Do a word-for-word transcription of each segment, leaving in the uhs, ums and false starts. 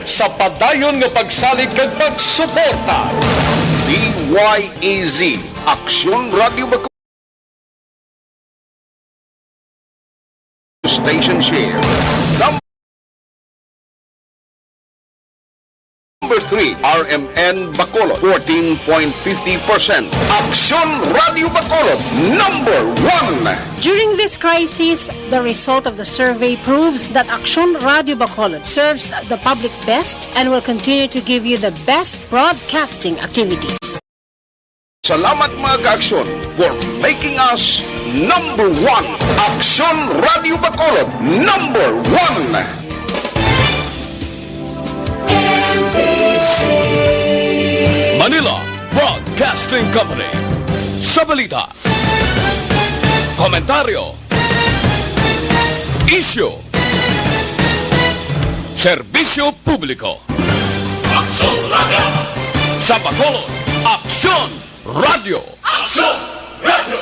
Sa padayon nga pagsalig kag pagsuporta. D Y A Z, Aksyon Radio Bacolod. Station share. Number three, R M N Bacolod, fourteen point fifty percent. Aksyon Radio Bacolod, number one. During this crisis, the result of the survey proves that Aksyon Radio Bacolod serves the public best and will continue to give you the best broadcasting activities. Salamat, mga ka-Aksyon, for making us number one. Aksyon Radio Bacolod, number one. Manila Broadcasting Company. Sa balita, komentaryo, isyu, serbisyo publiko. Aksyon Radio. Sa Bacolod, Aksyon Radio. Aksyon Radio.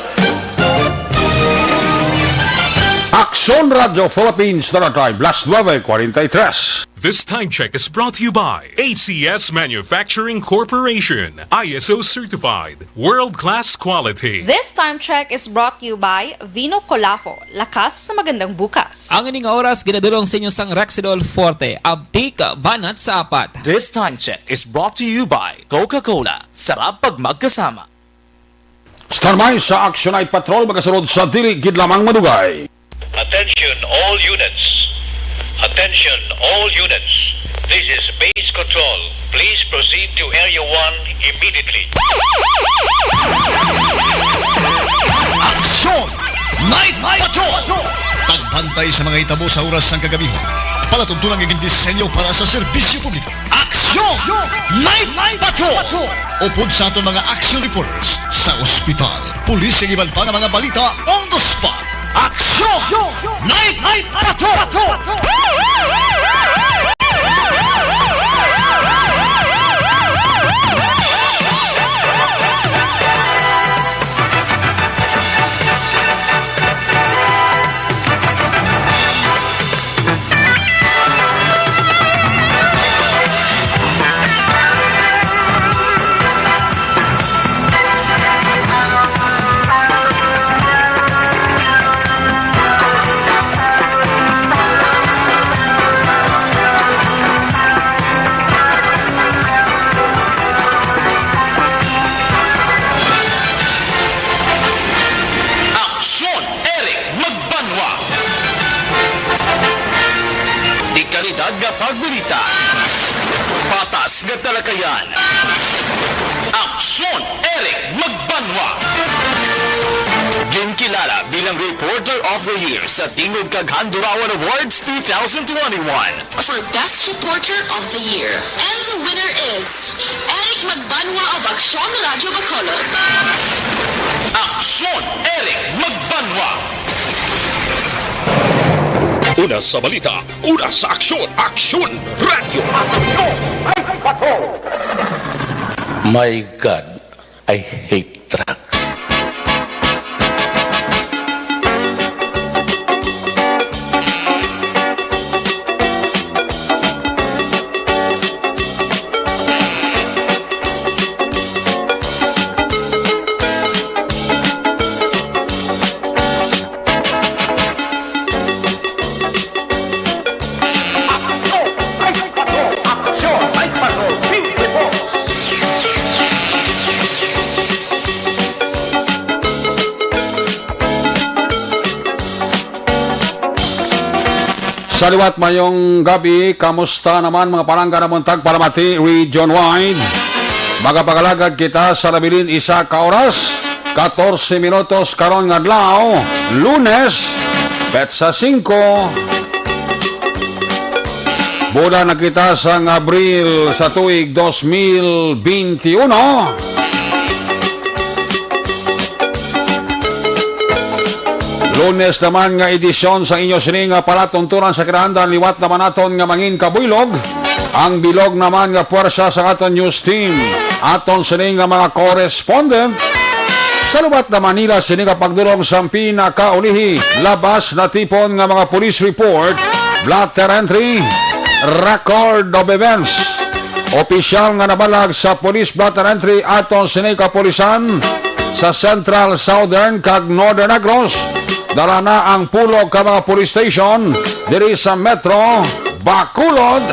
Aksyon Radio Philippines, Tara Time, las nuebe cuarenta y tres. This time check is brought to you by A C S Manufacturing Corporation, I S O certified, world-class quality. This time check is brought to you by Vino Colafo, lakas sa magandang bukas. Ang ining oras ginadulong sa inyo sang Rexidol Forte, abtik banat sa apat. This time check is brought to you by Coca-Cola, sarap pag magkasama. Standby sa Action Night Patrol, magasunod sa dili gid lamang madugay. Attention all units. Attention all units. This is base control. Please proceed to Area one immediately. Aksyon! Night Patrol! Pagbantay sa mga hitabo sa oras sang kagabihon. Palatuntunan nga gindisenyo para sa serbisyo publiko. Aksyon! Night Patrol! Upod sa aton mga action reporters sa ospital, pulis, kag iban pa nga mga balita on the spot. Aksyon! Night Patrol! Aksyon! Eric Magbanwa. Dekalidad nga pagbalita. Patas nga talakayan. Aksyon, Eric Magbanwa. Ginkilala bilang Reporter of the Year sa Tingog kag Handurawan Awards two thousand twenty-one. For Best Reporter of the Year. And the winner is Eric Magbanwa of Aksyon Radio Bacolod. Aksyon, Eric Magbanwa. Una sa balita, una sa aksyon, Aksyon Radio. My God, I hate trucks. Sa liwat, mayong gabi. Kamusta naman, mga palangga namon tagpalamati region wide? Magapagalagad kita sa nabilin isa ka oras, katorse minutos karon nga adlaw, Lunes, petsa singko. Bulan na kita sang Abril sa tuig dos mil benti uno. Lunes naman nga edisyon sa inyo sini nga palatuntunan sa kinaandan. Liwat naman naton nga mangin kabuylog ang bilog naman nga puwersa sa aton news team. Aton sini nga mga correspondent sa lubat na Manila, sini nga pagdulong sa pinakaulihi, labas natipon nga mga police report, blotter entry, record of events. Opisyal nga nabalag sa Police Blotter Entry aton sini kapulisan sa Central, Southern, kag Northern Negros. Dala na ang pulog ka mga police station diri sa Metro Bacolod.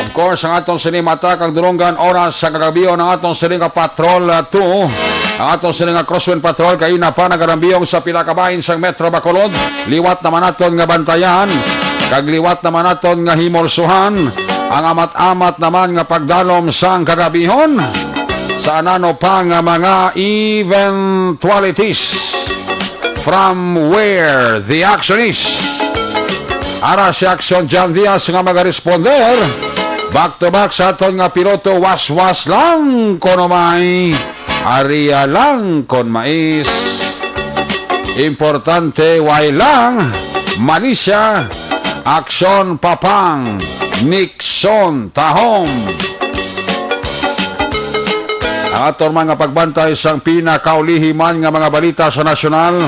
Of course, ang aton sini mata kag dulonggan oras sa kagabion ang aton sini nga Patrol, ah, two. Ang aton sini nga Crosswind Patrol kay na pa nagarambiyong sa pila ka bahin sang Metro Bacolod. Liwat naman naton nga bantayan, kag liwat naman naton nga himulsuhan ang amat-amat naman nga pagdalom sang kagabihon sa anano pa nga mga eventualities. From where the action is. Ara si Action John Diaz nga magaresponder. Back to back sa aton nga piloto, waswas lang kuno may, aria lang kon mais. Importante, way lang, malisya, aksyon, papang, Nixon, tahom. Ang aton mga pagbantay sang pinakaulihi man nga mga balita sa nasyonal,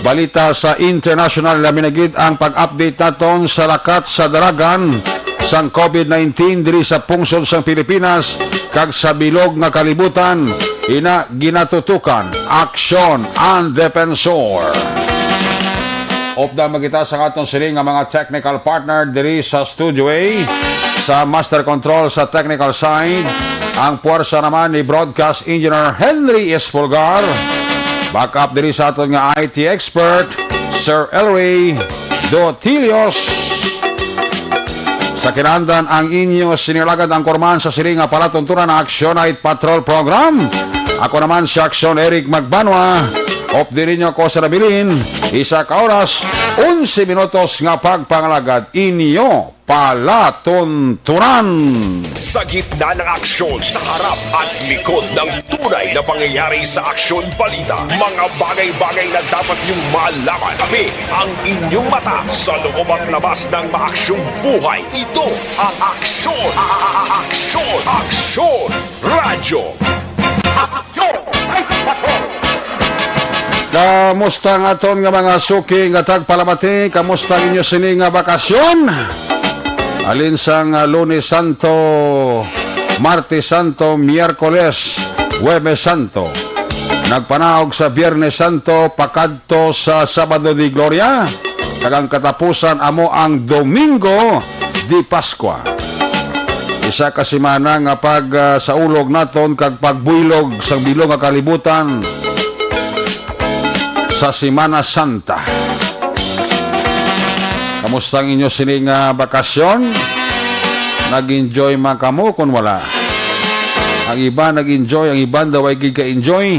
balita sa international, labi na gid ang pag-update naton sa lakat sa dalagan sang covid nineteen diri sa pungsod sang Pilipinas kag sa bilog nga kalibutan. Ina ginatutukan, aksyon, ang depensor. Upda man kita sa aton sini nga mga technical partner diri sa Studio A. Sa master control sa technical side, ang puwersa naman ni Broadcast Engineer Henry Espulgar. Backup diri sa aton nga I T expert, Sir Elray Dotilios. Sa kinandan ang inyo sinilagad ang kurman sa sini nga palatuntunan na Action Night Patrol Program. Ako naman si Action Eric Magbanwa. Updi ninyo ako sa nabilin. Isa ka oras, onse minutos nga pagpangalagad inyo palatuntunan. Sa gitna ng aksyon, sa harap at likod ng tunay na pangyayari sa aksyon balita, mga bagay-bagay na dapat niyong malaman. Kami ang inyong mata sa loob at labas ng maaksyong buhay. Ito ang aksyon. A- a- a- Aksyon. Aksyon. Radyo. Aksyon. Ay, patrol. Kamusta ang aton nga mga suki nga tagpalamati? Kamusta ang inyo sini nga bakasyon? Alin sang, ah, Lunes Santo, Martes Santo, Miyerkules, Huwebes Santo. Nagpanaog sa Biyernes Santo, pakadto sa Sabado de Gloria, kag ang katapusan amo ang Domingo de Pascua. Isa ka semana nga pag, ah, saulog naton kag pagbuylog sa bilog nga kalibutan sa Semana Santa. Kamusta ang inyo sini nga bakasyon? Nag-enjoy man kamo kun wala? Ang iban nag-enjoy, ang iban daw ay gid ka-enjoy.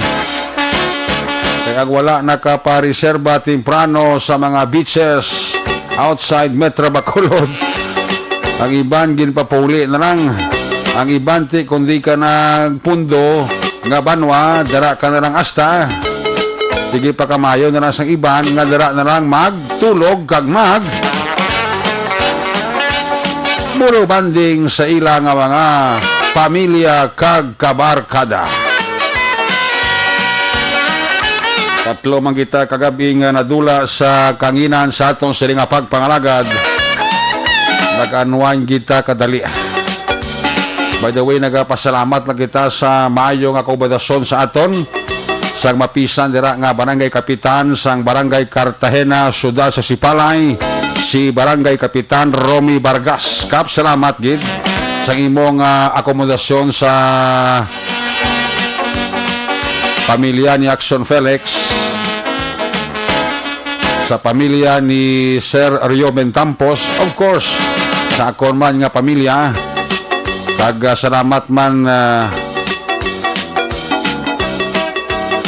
Kaya wala nakapareserba temprano sa mga beaches outside Metro Bacolod. Ang iban ginpapauli na lang. Ang iban ti kundi ka nagpundo nga banwa, dara ka na lang asta. Sige pa kamayo na lang sang iban nga dara na lang magtulog kag mag bulubanding sa ila nga mga pamilya kag kabarkada. Tatlo man kita kagabi nga nadula sa kanginan sa aton sini nga pagpangalagad. Nag-unwind kita kadali. By the way, nagapasalamat na kita sa maayo nga akomodasyon sa aton sang mapisan dira nga barangay kapitan sang Barangay Cartagena, Siyudad sa Sipalay, si Barangay Kapitan Romy Vargas. Kap, salamat gid sang imong, ah, akomodasyon sa pamilya ni Action Felix, sa pamilya ni Sir Rio Bentampos, of course, sa akon man nga pamilya. Kag, ah, salamat man, ah,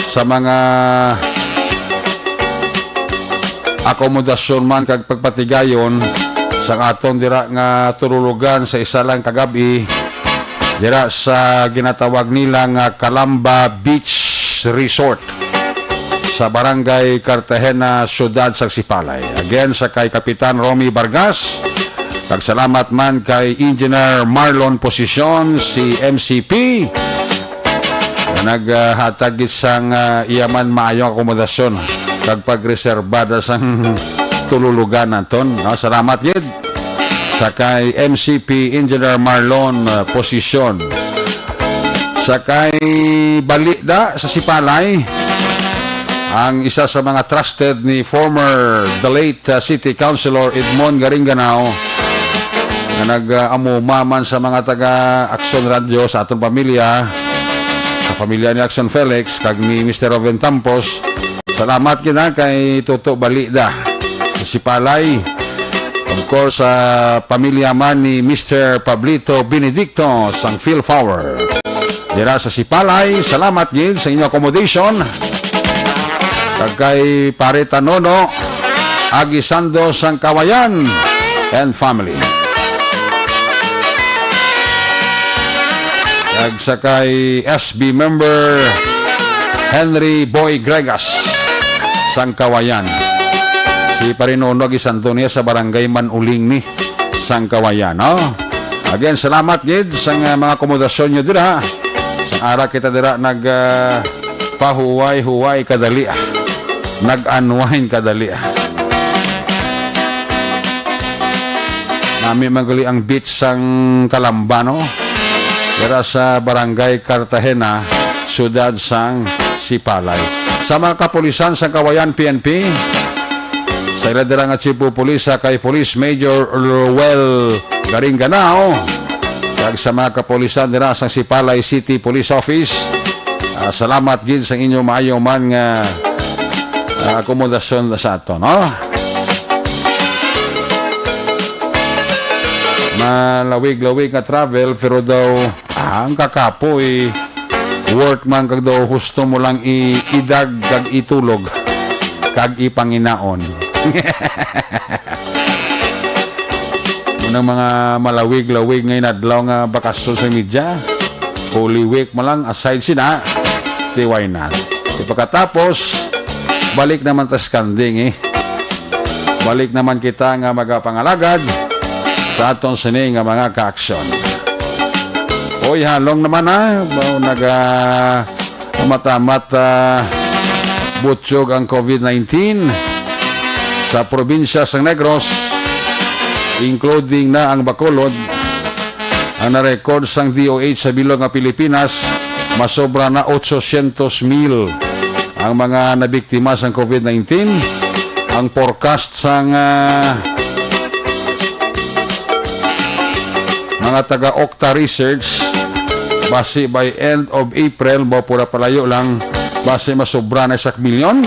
sa mga akomodasyon man kag pagpatigayon sa aton dira nga tululugan sa isa lang kagabi dira sa ginatawag nila nga Calamba Beach Resort sa Barangay Cartagena, Siyudad sa Sipalay. Again, sa kay Kapitan Romy Vargas, kag salamat man kay Engineer Marlon Posisyon, si M C P, nga naghatag gid sang, ah, iya man maayong akomodasyon kag pagreserba da sang Tululugan naton, no? Salamat gid sa kay M C P Engineer Marlon, uh, Posisyon. Sa kay Balida sa Sipalay, ang isa sa mga trusted ni former, the late, uh, City Councilor Edmond Garinganao, nga nag-amuma man sa mga taga Aksyon Radyo, sa aton pamilya, sa pamilya ni Aksyon Felix, kag ni Mister Roven Tampos. Salamat gid kay Toto Balida sa Sipalay. Of course, sa pamilya man ni Mister Pablito Benedicto sang PhilPower. Dira sa Sipalay, salamat gid sa inyo accommodation. Kag kay Pare Tanono Aguisando sang Kawayan and family. Kag sa kay S B member Henry Boy Gregas sang Kawayan. Si Pare Nono Aguisando niya sa barangay Manuling ni sang Kawayan, no? Again, salamat gid sa, uh, mga akomodasyon nyo dira. Sa ara kita dira nag, uh, pahuway-huway kadali, ah. Nag-unwind kadali, ah. Nami man gali ang beach sang Calamba, no? Dira sa Barangay Cartagena, siyudad sang Sipalay. Sa mga kapulisan sang Kawayan P N P, sa ila dira nga Chief of Police, ah, kay Police Major Roel Garinganao, kag sa mga kapulisan dira sa Sipalay City Police Office, ah, salamat gid sa inyo maayo man nga, ah, akomodasyon sa ato, no? Malawig-lawig nga travel, pero daw, ah, ang kakapoy, work man kag daw husto mo lang i-, idag kag itulog kag ipanginaon. Mao nang mga malawig-lawig nga inadlaw nga bakasyon sa media. Holy Week mo lang, aside sina, di why not? Di pagkatapos, balik naman ta sa kanding, eh. Balik naman kita nga magapangalagad sa aton sini nga mga kaaksyon. Oy, halong naman, ha. Mao naga matamat, ah, butyog ang COVID nineteen sa probinsya sang Negros, including na ang Bacolod. Ang na-record sang D O H sa bilog nga Pilipinas, masobra na otsosyentos mil ang mga nabiktima sang COVID nineteen. Ang forecast sang, ah, mga taga Octa Research, basi by end of April, mao pura palayo lang, basi masobra na isa ka milyon.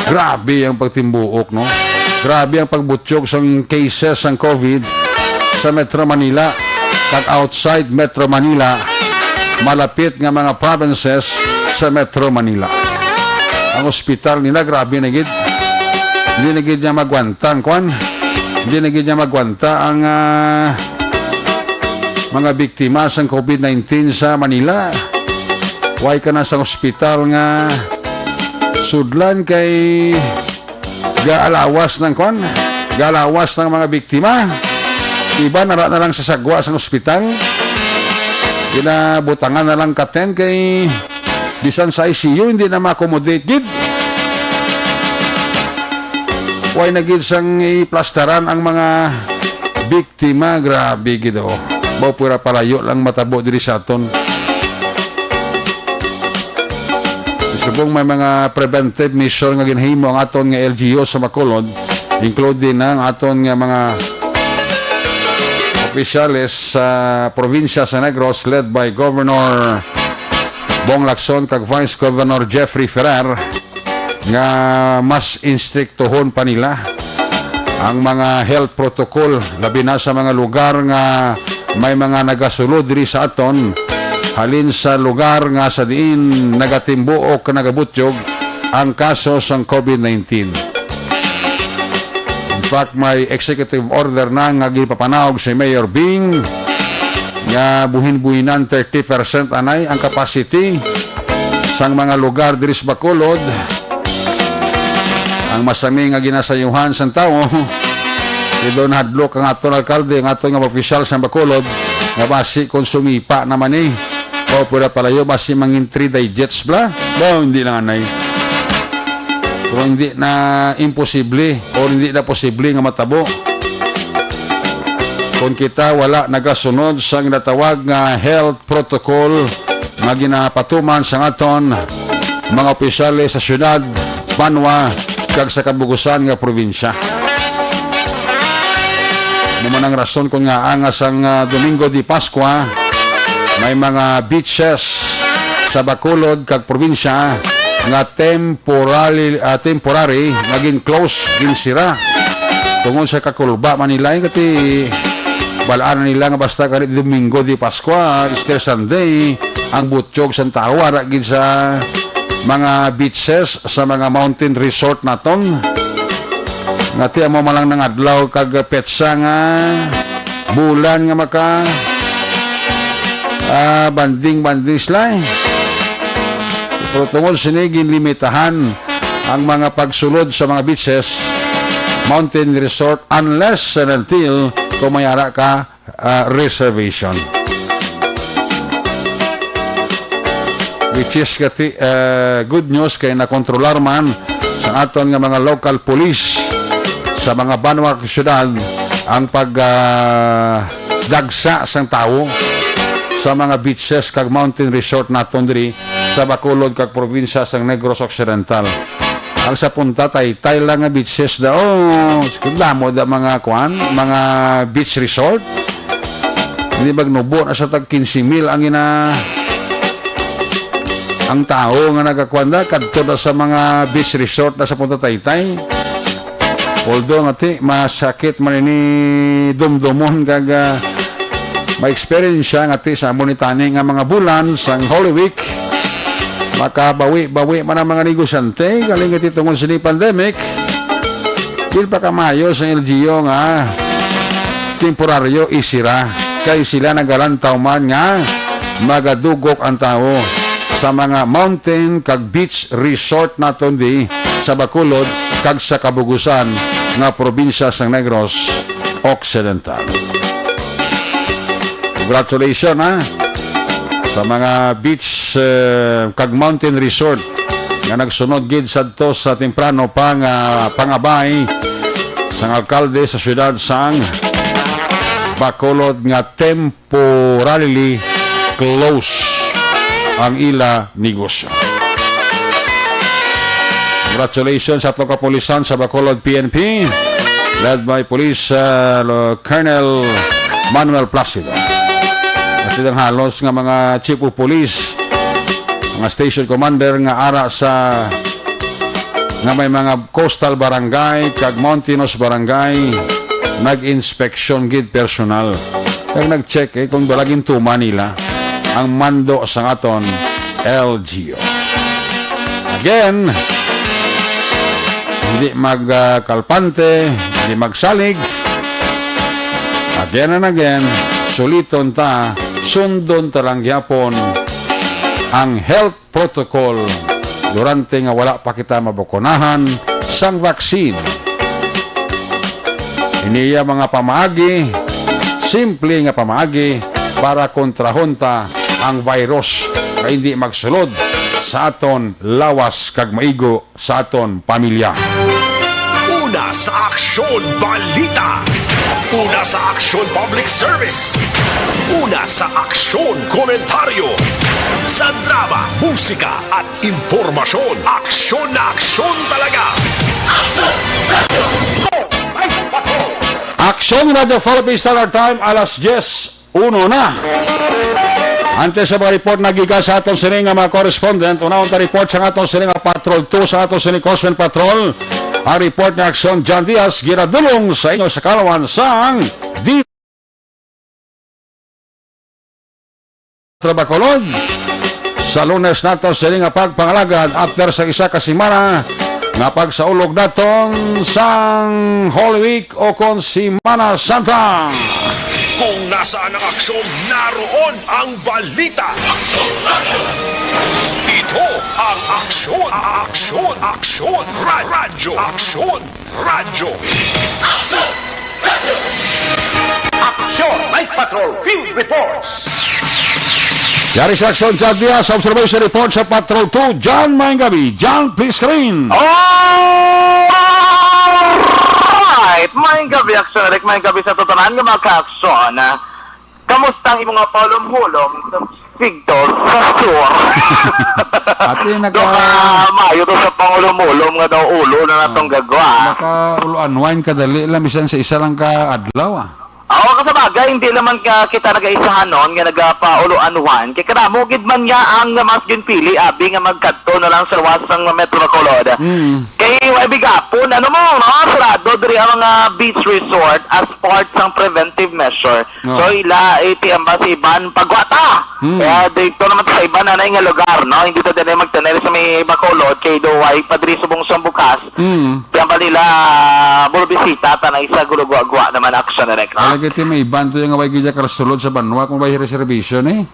Grabe ang pagtimbuok, no? Grabe ang pagbutyog sang cases sang COVID sa Metro Manila kag outside Metro Manila, malapit nga mga provinces sa Metro Manila. Ang ospital nila, grabe na gid. Hindi na gid niya magwanta ang kwan. Hindi na gid niya magwanta ang, ah, mga biktima sang COVID nineteen sa Manila. Wala na sang ospital nga sudlan kay gaalawas ng kwan, gaalawas ng mga biktima. Iba nara na lang sa sagwa sang ospital. Ginabutangan na lang ka tent kay bisan sa I C U hindi na ma-accommodate gid. Wala na gid sang iplastaran ang mga biktima. Grabe gid, oh. Mao pura palayo lang matabo diri sa aton. Subong may mga preventive measure nga ginhimo ang aton nga L G U sa Bacolod, including na ang aton nga mga opisyales sa probinsya sa Negros, led by Governor Bong Lacson kag Vice Governor Jeffrey Ferrer, nga mas instriktohon pa nila ang mga health protocol, labi na sa mga lugar nga may mga nagasulod diri sa aton, halin sa lugar nga sa diin nagatimbuok, nagabutyog ang kaso sang COVID nineteen. In fact, may executive order na nga ginpapanawag si Mayor Bing nga buhin-buhinan thirty percent anay ang capacity sang mga lugar diri sa Bacolod. Ang masami nga ginasayuhan sang tawo, di daw nahadlok ang aton alkalde, ang aton nga opisyal sa Bacolod, nga basi kung sumipa naman ni, o pura palayo, basi mangin three digits bla? Ba, hindi lang anay. Kung hindi na imposible o hindi na posible nga matabo, kung kita wala nagasunod sa ginatawag nga health protocol nga ginapatuman sa aton mga opisyales sa syudad, banwa, kag sa kabugusan nga probinsya. Amo man ang rason kung ngaa nga sang, ah, Domingo de Pascua, may mga beaches sa Bacolod kag probinsya nga temporary, ah, temporary nga gin-close, ginsira. Tungod sa kakulba man nila, eh, kati balaan nila nga basta kani Domingo de Pascua, Easter Sunday, ang butyog sang tawo ara gid sa mga beaches, sa mga mountain resort naton. Nga ti amo man lang nang adlaw kag petsa nga bulan nga maka, ah, banding-banding sila, eh. Pero tungod sini, ginlimitahan ang mga pagsulod sa mga beaches, mountain resort, unless and until kung may ara ka, ah, reservation. Which is kati, ah, good news kay nakontrolar man sa aton nga mga local police sa mga banwa kag syudad ang pag, ah, dagsa sang tawo sa mga beaches kag mountain resort naton diri sa Bacolod kag probinsya sang Negros Occidental. Ang sa Punta Taytay lang nga beaches daw, damo da mga kwan, mga beach resort. Hindi magnubo na sa tag quince mil ang ina, ang tao nga nagakuan na kadto na sa mga beach resort na sa Punta Taytay. Although nga ti, masakit man ini dumdumon kag, ah, ma-experience siya nga ti sa amo ni tani nga mga bulan sang Holy Week, makabawi-bawi man ang mga negosyante, galing nga ti tungod sini pandemic. Di pa kamayo sang L G U nga temporaryo isira, kay sila nagalantaw man nga magadugok ang tawo sa mga mountain kag beach resort naton di sa Bacolod kag sa Kabugusan nga probinsya sang Negros Occidental. Congratulations, ha, sa mga beach, eh, kag mountain resort nga nagsunod gid sadto sa temprano pa nga pangabay sang alkalde sa siyudad sang Bacolod nga temporarily close ang ila negosyo. Congratulations sa atong kapulisan sa Bacolod P N P, led by Police, uh, Lo-, Colonel Manuel Placido. At silang halos nga mga chief of police, mga station commander nga ara sa nga may mga coastal barangay kag mountainous barangay, nag-inspeksyon gid personal. Kag nag-check, eh, kung wala gintuman nila ang mando sa aton L G U. Again, hindi mag, ah, kalpante, hindi magsalig. Again and again, suliton ta, sundon ta lang gyapon ang health protocol durante nga wala pa kita mabakunahan sang vaccine. Ini iya mga pamaagi, simple nga pamaagi para kontrahon ta ang virus nga hindi magsulod sa aton lawas kag maigo sa aton pamilya. Una sa Aksyon Balita. Una sa Aksyon Public Service. Una sa Aksyon Komentaryo. Sa drama, musika, at impormasyon, aksyon na aksyon talaga. Aksyon Radyo Philippine Standard Time, alas diyes uno na. Antes sa mga report na gikan sa aton sini nga mga correspondent, unahon ta report sa aton sini nga Patrol two, sa aton sini Cosmen Patrol. Ang report ni Aksyon John Diaz, ginadulong sa inyo sa kalawan sang di Bacolod. Sa Lunes nato sini nga pagpangalagad after sa isa ka semana nga pagsaulog naton sang Holy Week o kon Semana Santa. Kung nasaan ang aksyon, naroon ang balita. Ito ang Aksyon, Aksyon, Aksyon, Ra-, Radyo, Aksyon, Radyo. Aksyon Night Patrol Field Reports. Yari sa Aksyon, John Diaz, observation report sa Patrol two. John, maayong gabi. John, please screen. Alright! Maayong gabi, Aksyon Rick. Maayong gabi sa tutanan nga mga ka-aksyon. Kamusta ang imong mga paulom-hulom sa sigdo sa sur? Ati, naka- Do ka maayo to sa pangulom-hulom nga daw ulo na natong gagwa? Naka-ulo unwind kadali lang, bisan sa isa lang ka adlaw, ah. Oo, kasabagay, hindi naman ka, kita nagaisahanon nga nagapaulo unwind. Kay kadamo gid man niya ang mas ginpili, abi nga magkadto na lang sa luwas sang Metro Bacolod. Mm. Kay wa bigapon, ano mo, no? Sarado diri ang mga beach resort as part sang preventive measure. No. So, ila, iti ang basi iban, pagwata. Hmm. Kaya dito naman sa iban na nga lugar, no? Hindi ta din magtanim sa may Bacolod, kay do way padri subong sa bukas. Hmm. Kaya ba nila, bulbisita, tanay sa gulugwa-gwa naman, Aksyon Rick, no? Talaga, ti, may iban to yung away gidya karsulod sa banwa kung may reservation, eh.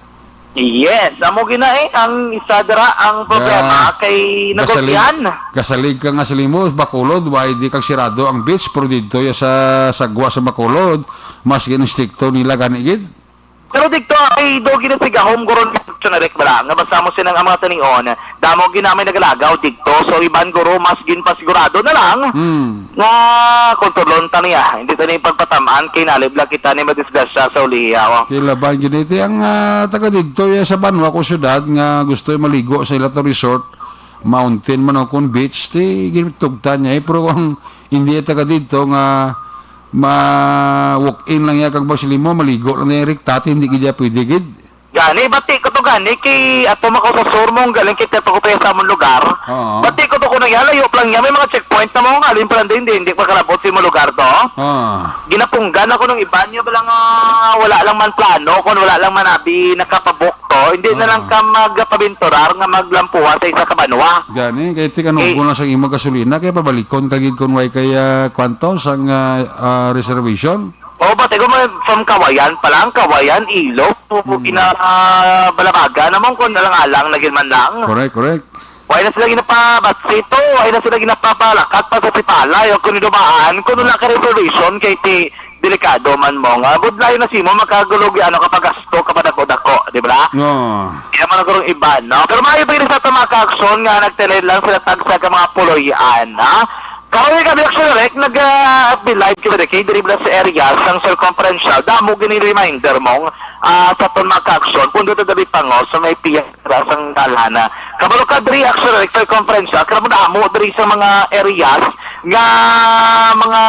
Yes, amo gina, eh, ang isa dira ang problema Ga-, kay gasalig, nagulpihan. Gasalig ka nga sa limos, Bacolod, why di kag sirado ang beach, pero dito ya sa sagwa sa Bacolod, mas ginastrikto nila gani gid. Pero dito ay do gina sigahom guro ni Aksyon Rick bala, nga basta mo sinang ang mga tanion, damo gina may nagalagaw dito. So, iban guro, mas ginpasigurado na lang Hmm. nga kontrolon ta niya. Hindi ta ni pagpatamaan kay nalib lang kita ni madisgrasya sa ulihi, oh. Ti laban gid iti ang, ah, taga didto ya sa banwa ko syudad nga gusto maligo sa ila to resort, mountain man o kun beach, ti gintugtan niya, eh. Pero ang hindi taga didto nga ma-walk in lang ya kag Barcelimo, maligo lang ya, Rick, ti hindi gid ya pwede gid. Gani, bati ko to gani, kay ato man ko sa sur mong galing kita to ko pa sa amon lugar. Oo. Bati ko to ko nang layo pa lang niya, may mga checkpoint na mo, nga alin pa lang din, hindi, hindi pa kalabot sa imong lugar to. Ah. Ginapunggan ako nung iban niya, bala nga wala lang man plano, kung wala lang man abi nakapabok to, hindi na lang Ah. ka magpabinturar nga maglampuha sa isa ka banwa. Gani, kay ti kanugbo Eh. na sa imo gasolina, kay pabalikon ka gid kun way kay, ah, kwanto sang, ah, ah, reservation? O, bati ko man, from Kawayan pa lang, Kawayan, Ilog, Mm. gina-, ah, Balabaga, namang kung alang-alang na gid man lang. Correct, correct. Wala na sila ginapabatsi to, wala na sila ginapapalakat pa sa Sipalay, o kung inumaan, kung wala ka reservation, kay ti delikado man mo nga. Budlay na simo, makagulog, ano, kapag gasto, kapag dako-dako, di ba? Oo. Kaya man ang iban, no? Pero maayo pa yun sa tama ka aksyon nga nagtinid lang sila tagsa ka mga puloy-an, ha? Karon kami, Aksyon Rick, nag, ah, F B Live kami, Ricky, diri bala sa area sang circumferential. Damo gini reminder mong, ah, sa ton mga ka-aksyon, kung dito dabi pango sa may piyang rasang dalana. Kabalo ka diri, Aksyon Rick, circumferential, kaya mo damo diri sa mga areas nga mga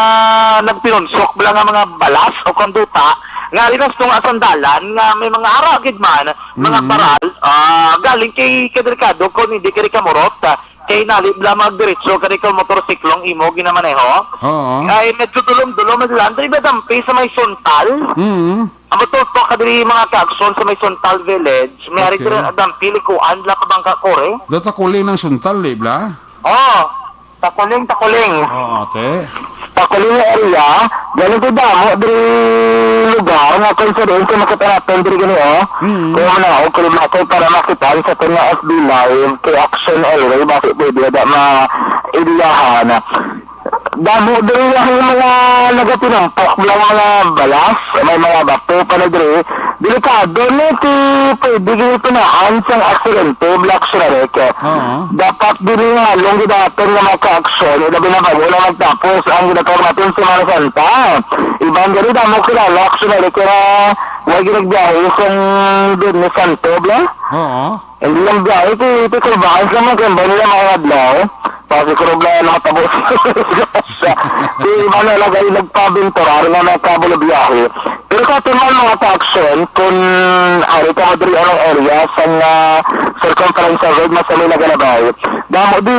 nagpinunsok bala nga mga balas o kanduta nga rin ang tunga sang dalan nga may mga ara gid man, mga Mm. paral, ah, galing kay kadelikado kung hindi kay kamurot, ah, Kay nalib lamang diretso kani ka motorsiklong imo ginamaneho. Oo. Ay, medyo dulom-dulom man sila. Andri ba dampi sa may Suntal? Mm. Ang motor to kadiri mga kaakson sa may Suntal Village. May ari Okay. dira dampi likuan la ka bangka kore. Data kuling ng Suntal, di ba? Oh, takuling, takuling. Oo, ate. Takuling nga area, galing ko damo diri lugar nga coincidence nga makita natin diri gani, oh. Mm. Kung ano, okay, mako para makita sa aton nga F B Live kay Action Elway, basi pwede da ma-, iliyahan. Damo diri ang mga nagatinumpok lang mga balas, may mga bato pa na diri. Delikado ni ti pwede gid tunaan sang aksidente, Black Shark. Oo. Dapat dili nga halong gidaton nga mga ka-aksyon, ilabi na bago lang magtapos ang ginatawag natin Semana Santa. Iban gani damo kilala, Aksyon Eric, nga way ginagbiyahe sang Biyernes Santo, bla? Oo. Hindi lang biyahe, ti, ti kurbahan sa mga kambal nila mga adlaw. Pasi kurog na yan, nakatabo sa si iba na lang ay nagpabinturar nga nagkabulo biyahe. Pero sa aton man mga ka-aksyon, kung ari ka mo diri anong area sa nga circumference sa road, mas may nagalabay. Damo di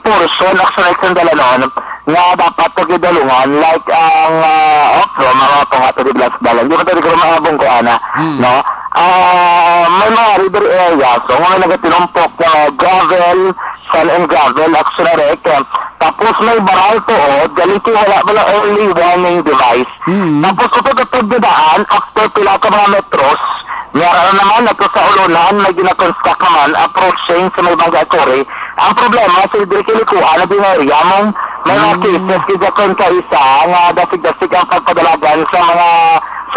portion, actually, sa dalanon, nga dapat pagidalungan, like ang, ah, off-road, mga pangato di blas dalan. Di ba tayo ko mahabong ko, ana? Hmm. No? Ah, may mga river area, so, nga nagatinumpok, ah, gravel, sand and gravel, actually, correct. Tapos may baral tuod, galing ko wala, wala early warning device. Mm. Tapos kung pagkatod nga daan, after pila ka mga metros, may ara naman, ato sa ulunan, may ginakonstruct naman, approaching sa may Bangga Kore. Ang problema, sa diri kilikuan na din area, mong may mga Mm. cases, kaya kung kaisa, nga dasig-dasig ang pagpadalagan sa mga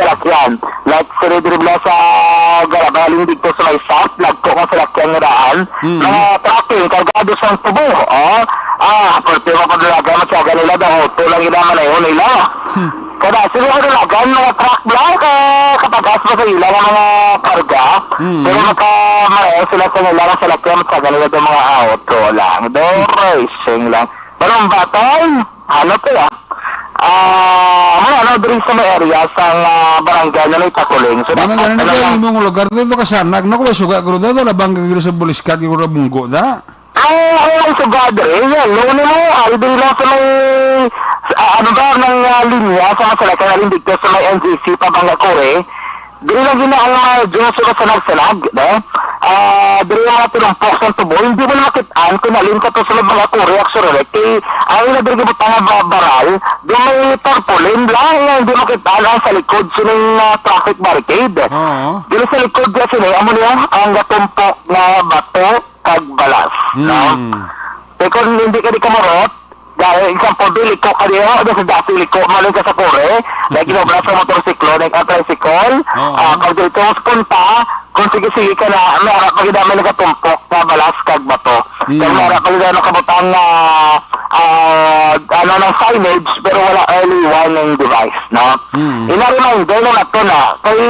salakyan. Like, sila diri bala sa Garabal, hindi ko sa may south, nagko nga salakyan nga daan. Mm. Mga trucking, kargado sa tubo, oh. Ah, pwede mo padalagan, matyaga nila, daw auto lang ina, manayon nila. Hmm. Kada sila kadalagan, mga truck lang, ka, kapagas pa sa ila nga mga karga. Mm. Pero makamarayo sila sa nila nga salakyan, matyaga nila daw mga auto lang. Daw racing lang. Pero ang batay, ano to ya? Ah, mo ano, diri sa may area sang, ah, barangay na may Takuling. So, Ano dapat gani na talaga kayo imong lugar dito ka siya? Nag-, naku, suga ko dito, labang ka giro sa buliskat, giro na bunggo, da? Ang, ang suga diri, yan, lo nimo, albi lang sa may, ah, ano ba, ng, ah, linya sa Masalakay, alin dito sa may N G C, Pabanga Kore. Diri lang gina ang, ah, Diyos sa sanag-sanag, no? Ah, diri ang mga tinumpok sa tubo, hindi mo na makit-an kung alin ka to sa mga Kore, actually, kay ang ila diri gibutang nga ba-, baral, di may tarpaulin lang nga hindi makit-an ang sa likod sining, ah, traffic barricade. Oo. Diri sa likod niya sini, amo niya ang gatumpok nga bato kag balas, no? Hmm. Kay kung hindi ka di kamurot, dahil example, di liko ka di, oh, di sa dati liko, malin ka sa Kore, dahil ginobra sa motorsiklo, na ang tricycle, Oo. ah, pag dito, punta, kung sige-sige ka na, may harap pa gid may nagatumpok na balas kag bato. Mm. Kag may harap pa gid nakabutang nga, ah, ano, ng signage, pero wala early warning device, no? Mm. Ina reminder na nato na, kay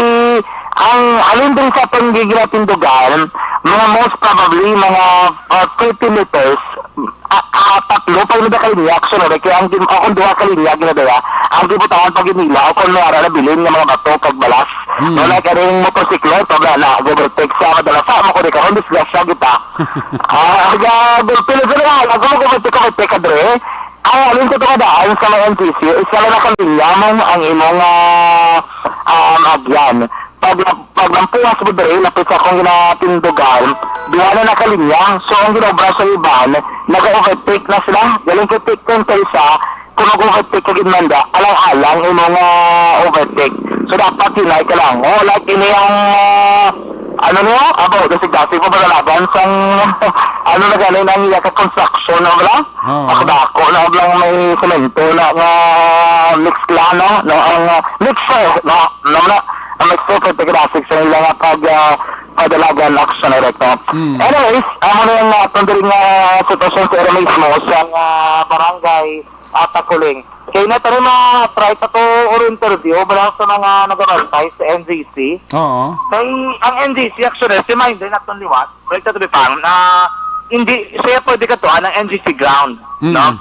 ang alin din sa atong giginatindugan, mga most probably, mga, ah, thirty meters, ah, ah, tatlo pa yung kalinya, actually, kaya ang gin-, akong duha kalinya, ginadala, ang gibutangan pag ginila, o kung may ara na bilin nga mga bato, kag balas, Mm. no, like, aning motorsiklo, ito na, na, overtake sa madalas, sa mo ko di karon, disgrasya kita. Ah, aga, gulpil sa nga, ako mo kumite, kumite ka, dre. Ang alin ko ito kadaan sa may N T C, isa lang na kalinya, mong ang imong, ah, um, agyan. Pag, pag ang puwas mo diri, lapit sa akong ginatindugan, duha na nakalinya. So, ang ginobra sa iban, nag-overtake na sila. Galing kay take turn sa isa, kung mag-overtake ka gid man da, alang-alang imong, ah, overtake. So, dapat hinay ka lang. Oh, like, ini ang, ah, ano niya? Abo, dasig-dasig mo, malalaban sang, ano na ganin ang iya ka construction, ano ba? Oo. Ako dako na lang may semento na nga mix lang, no? No, ang, ah, mixer, no? No, no. Ang mixer, pwede ka dasig sa nila nga pag, ah, padalagan action direct, no? Hmm. Anyways, amo na yung, ah, atong diri nga sitwasyon sa area mismo sa, ah, barangay, ah, Takuling. Kaya na tayo ma-try pa to or interview, wala sa mga nagabantay sa N G C. Oo. Kay ang N G C, actually, si Minder na itong liwat. Correct, Ate Bipang, na hindi siya pwede katuan ng N G C ground, Mm. no?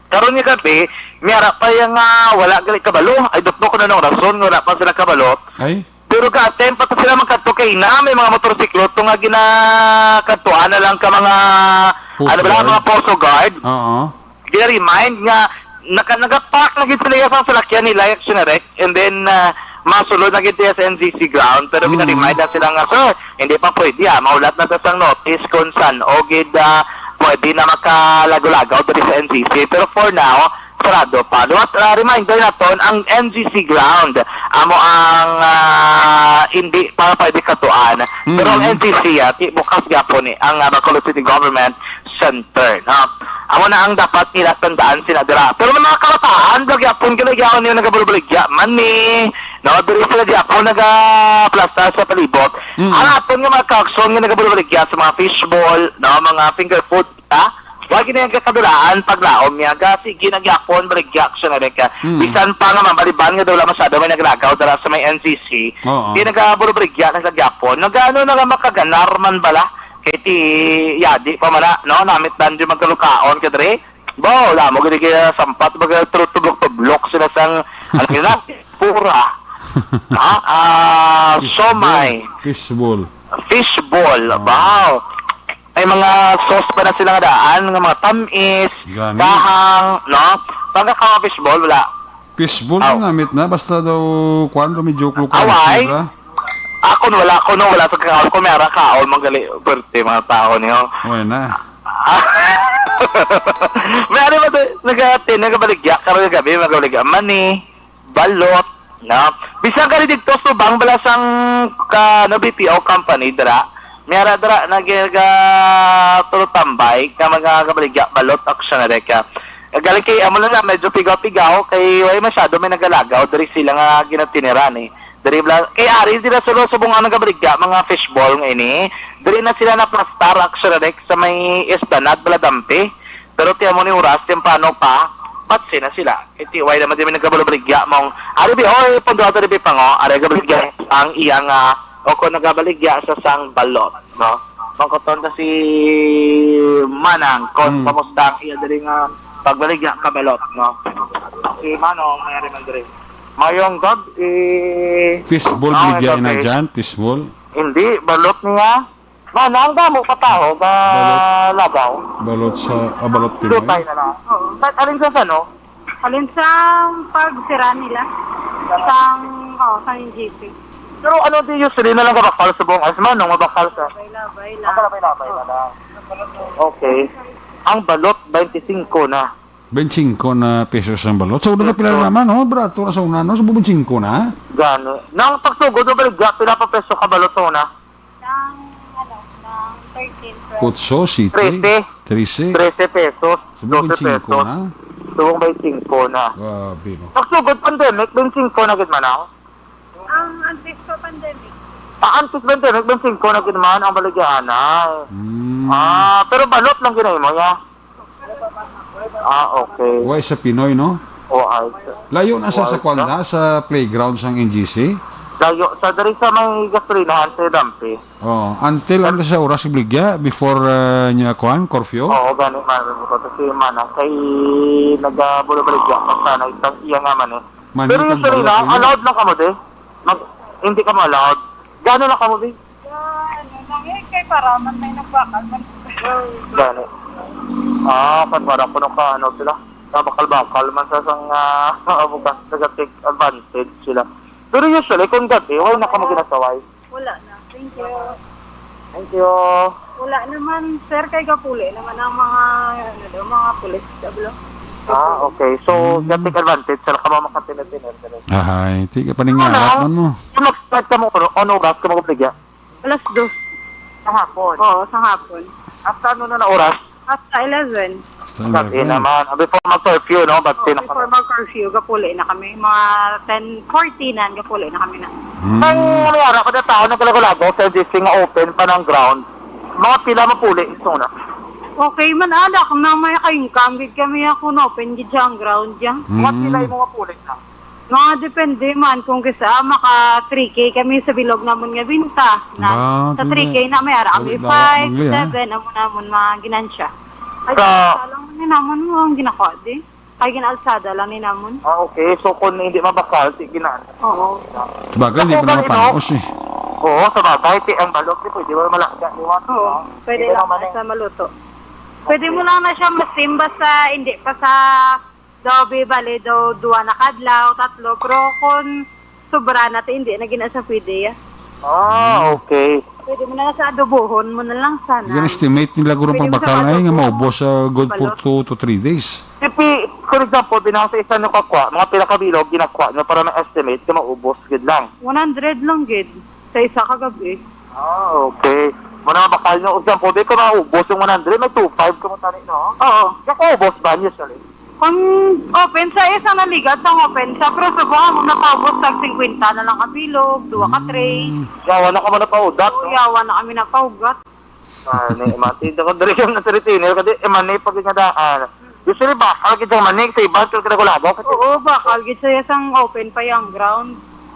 Karon nga gabi, may ara pa yung, ah, wala gali kabalo. Ay, dot mo kung anong rason nga wala pa sila kabalo. Ay? Pero ka-attempt pa to sila magkadto kay na may mga motorsiklo to nga ginakadtuan na lang ka mga, Post ano ba lang, guard? Mga poso guard. Oo. Gina-remind nga naka-, nagapark na gid sila sa salakyan nila, yung sinarek, and then, ah, masulod na gid sa N G C ground, pero Mm. gina-remind na sila nga, "Sir, hindi pa pwede, ah, maulat na ta sang notice kung san o gid, ah, pwede na makalagaw-lagaw diri sa N G C." Pero for now, sarado pa. Liwat, ah, reminder naton, ang N G C ground amo ang, ah, hindi pa pwede katuan. Pero ang Mm. N G C, ah, ti-, bukas gyapon ni ang, ah, Bacolod City Government Center, no? Amo na ang dapat nila tandaan sila dira. Pero may mga kabataan, ba gyapon, ginagyawon niyo nagabaligya man ni, no? Diri sila gyapon nagaplastar sa palibot. Mm. Ang aton nga mga kaagson nga nagabaligya sa mga fishball, no? Mga finger food, ha? Wa gid na yung kakadulaan paglaom niya. Ga, sige na gyapon, baligya, action na rin ka. Mm. Bisan pa nga mabaliban nga daw lang masyado may naglagaw dara sa may N G C. Oo. Di nagabaligya na sa gyapon. Nagano na nga makaganar man bala? Kay ti yadi pa man na, no? Namit dan di magkalukaon ka dre. Ba, wala mo gini kaya sampat, baga tublok-tublok sila sang, ano yun na? Pura. Ha? Ah, Fishball. Siomay. Fishball. Fishball. Ah. Wow. May mga sauce pa na sila nga daan, nga mga tamis, Gani. Kahang, no? Pagka ka fishball, wala. Fishball Aw. Ginamit na, basta daw, kuwan, daw medyo klukay Away? Sila. Ako, wala ko, no, wala sa kakaon ko, may ara kaon, manggali, birthday, mga tao niyo. Wala na. May ano ba to? Nag-, nagabaligya, karon nga gabi, magabaligya. Mani, balot, no? Bisan ka rin dito, subang bala sang ka, no, B P O company, dira. May ara dira, nag-, nag-, tulutambay, ka mga kabaligya, balot, action na rin ka. Galing kay, amo lang na, medyo pigaw-pigaw, kay, way masyado, may nagalagaw, diri sila nga ginatiniran, eh. Diri bala, kay ari sila sulo subong ang nagabaligya, mga fishball nga ini. Diri na sila naplastar, actually, like, sa may Esplanade, Baladampi. Pero tiyan mo ni oras, temprano pa, patsi na sila. Kay tiway naman din may nagabaligya, mong, ari bi, oy, punto ato di pango, ari nagabaligya ang iyang, ah, o kung nagabaligya sa sang balot, no? Mangkoton ta si Manang, kung Hmm. kamusta ang iya diri nga pagbaligya ka balot, no? Si Manong, may ari man diri. Mayong gab, eh, Fishball, ah, baligya ina okay. Dyan, fishball. Hindi, balot niya. Mana, ang damo pa tao ba Balot. Lagaw? Balot sa, ah, balot Pinoy? Lutay na lang. Oo. Ba't alin sa sano? Alin sa pagsira nila? Sang, oh, sang N G C. Pero ano di usually na lang kabakal sa buong asma nung mabakal sa Labay-labay lang. Ang labay-labay na Oo. lang. Okay. Ang balot, twenty-five na. Twenty-five na pesos ang balot. Sa una na pila Pesos. naman, no? Barato na sa una, no? Sa twenty-five na. Gano. Nang pagsugod mo baligya, pila pa peso ka balot sa una? Ng, ano, ng thirteen, twelve. Kutso, siyete, Trese. trese. Trese pesos, Sa doce twenty-five pesos. na. Subong twenty-five na. Grabe, no? Pagsugod pandemic, twenty-five na gid man, ah. Ang antes pa pandemic. Ah, antes pandemic, twenty-five na gid man ang baligya, anay. Hmm. Ah, pero balot lang ginahimo niya. Ah, okay. Why sa Pinoy, no? Oh, ay. Layo na sa, Why sa kwan sa? na, sa playground sang N G C? Layo. Sa diri sa may gasolinahan sa Dampi. Oh, until ano sa oras baligya? Before, uh, niya kwan, curfew? Oo, gani man ko to si Mana. Kay nagabulabalik pa sana itang iya nga man eh. Mani Pero itang usually balot na, nila. allowed lang kamo di? Mag, hindi kamo allowed? Gano'n lang kamo di? Ah, ano lang eh, kay para man may nagbakal man. Gani. Ah, kan para kuno ka, ano sila? Kabakal-bakal man sa sang, ah, bukas nag-take advantage sila. Pero usually, kung gabi, wala na kamo ginasaway. Wala na. Thank you. Thank you. Wala naman, sir, kay gapuli naman ang mga, ano daw, mga pulis, kablo. Ah, okay. So, Hmm. ga-take advantage sila kamo makatiner-tiner diri. Ahay, tiga paningalat Ano? man mo. Kung mag-start ka mo, ano, ano oras ka mag-obligya? Alas dos. Sa hapon? Oo, sa hapon. Hasta ano na na oras? Hasta eleven. Hasta Gabi eleven. naman. Ah, before mag-curfew, no? But Oo, sino before kami? mag-curfew, gapuli na kami. Mga ten forty na, gapuli na kami na. Hmm. Ang nangyara ko na tao nagkalago-lago sa G C nga open pa ng ground. Mga pila mapuli, gusto na. Okay man, adak na may ka-income gid kami ako, no? Open gid siya ang ground, ya. Mga Hmm. pila yung mga puli na. Mga depende man kung kisa maka three K kami sa bilog namon nga binta. Na, Ba, sa three K na may ara kami Awit na, five, Mangli, ah. seven, amo namon mga ginansya. Ay, Sa sa lang ni namon mo ang ginakuha, di? Ay, ginaalsada lang ni namon. Ah, okay. So, kung hindi mabakal, sige na. Oo. Sabagay, hindi Ako, pa naman ganito. panos eh. Oo, sa bagay, ti ang balot, di pwede ba malaga, di ba? Oo, pwede Hindi lang naman na eh. sa maluto. Pwede Okay. mo lang na siya masimba sa, hindi pa sa daw, be, bale daw, duwa na kadlaw, tatlo, pero kung sobra na, ti hindi na gina siya pwede, ah. Ah, Hmm. okay. Pwede mo na sa adobohon mo na lang sana. Yung estimate nila guro Pwede mo pagbakal sa na yun, nga adobo. maubos sa good for Balot. two to three days. If we, for example, binang sa isa nyo kakwa, mga pila ka bilog, ginakwa nyo para ma-estimate ka maubos, gid lang. One hundred lang, gid. Sa isa ka gabi. Ah, okay. Muna bakal nyo, example, di ko maubos yung one hundred, may two five ka mo tani, no? Oo. Yung ubos ba, usually? Kung open sa isa na ligat, ang open sa, pero sa buha mo napaubos tag fifty na lang ka bilog, duha ka tray. Hmm. Yawa na ka mo napaudat, Oo, no? yawa na kami napaugat. Ah, ni, mati, dako diri yung nasa retainer, kadi, eh, mani, pag ingadaan. Usually, bakal gid ang mani, sa iba, sa kinakulagaw, kasi Oo, bakal gid sa isang open pa yung ground.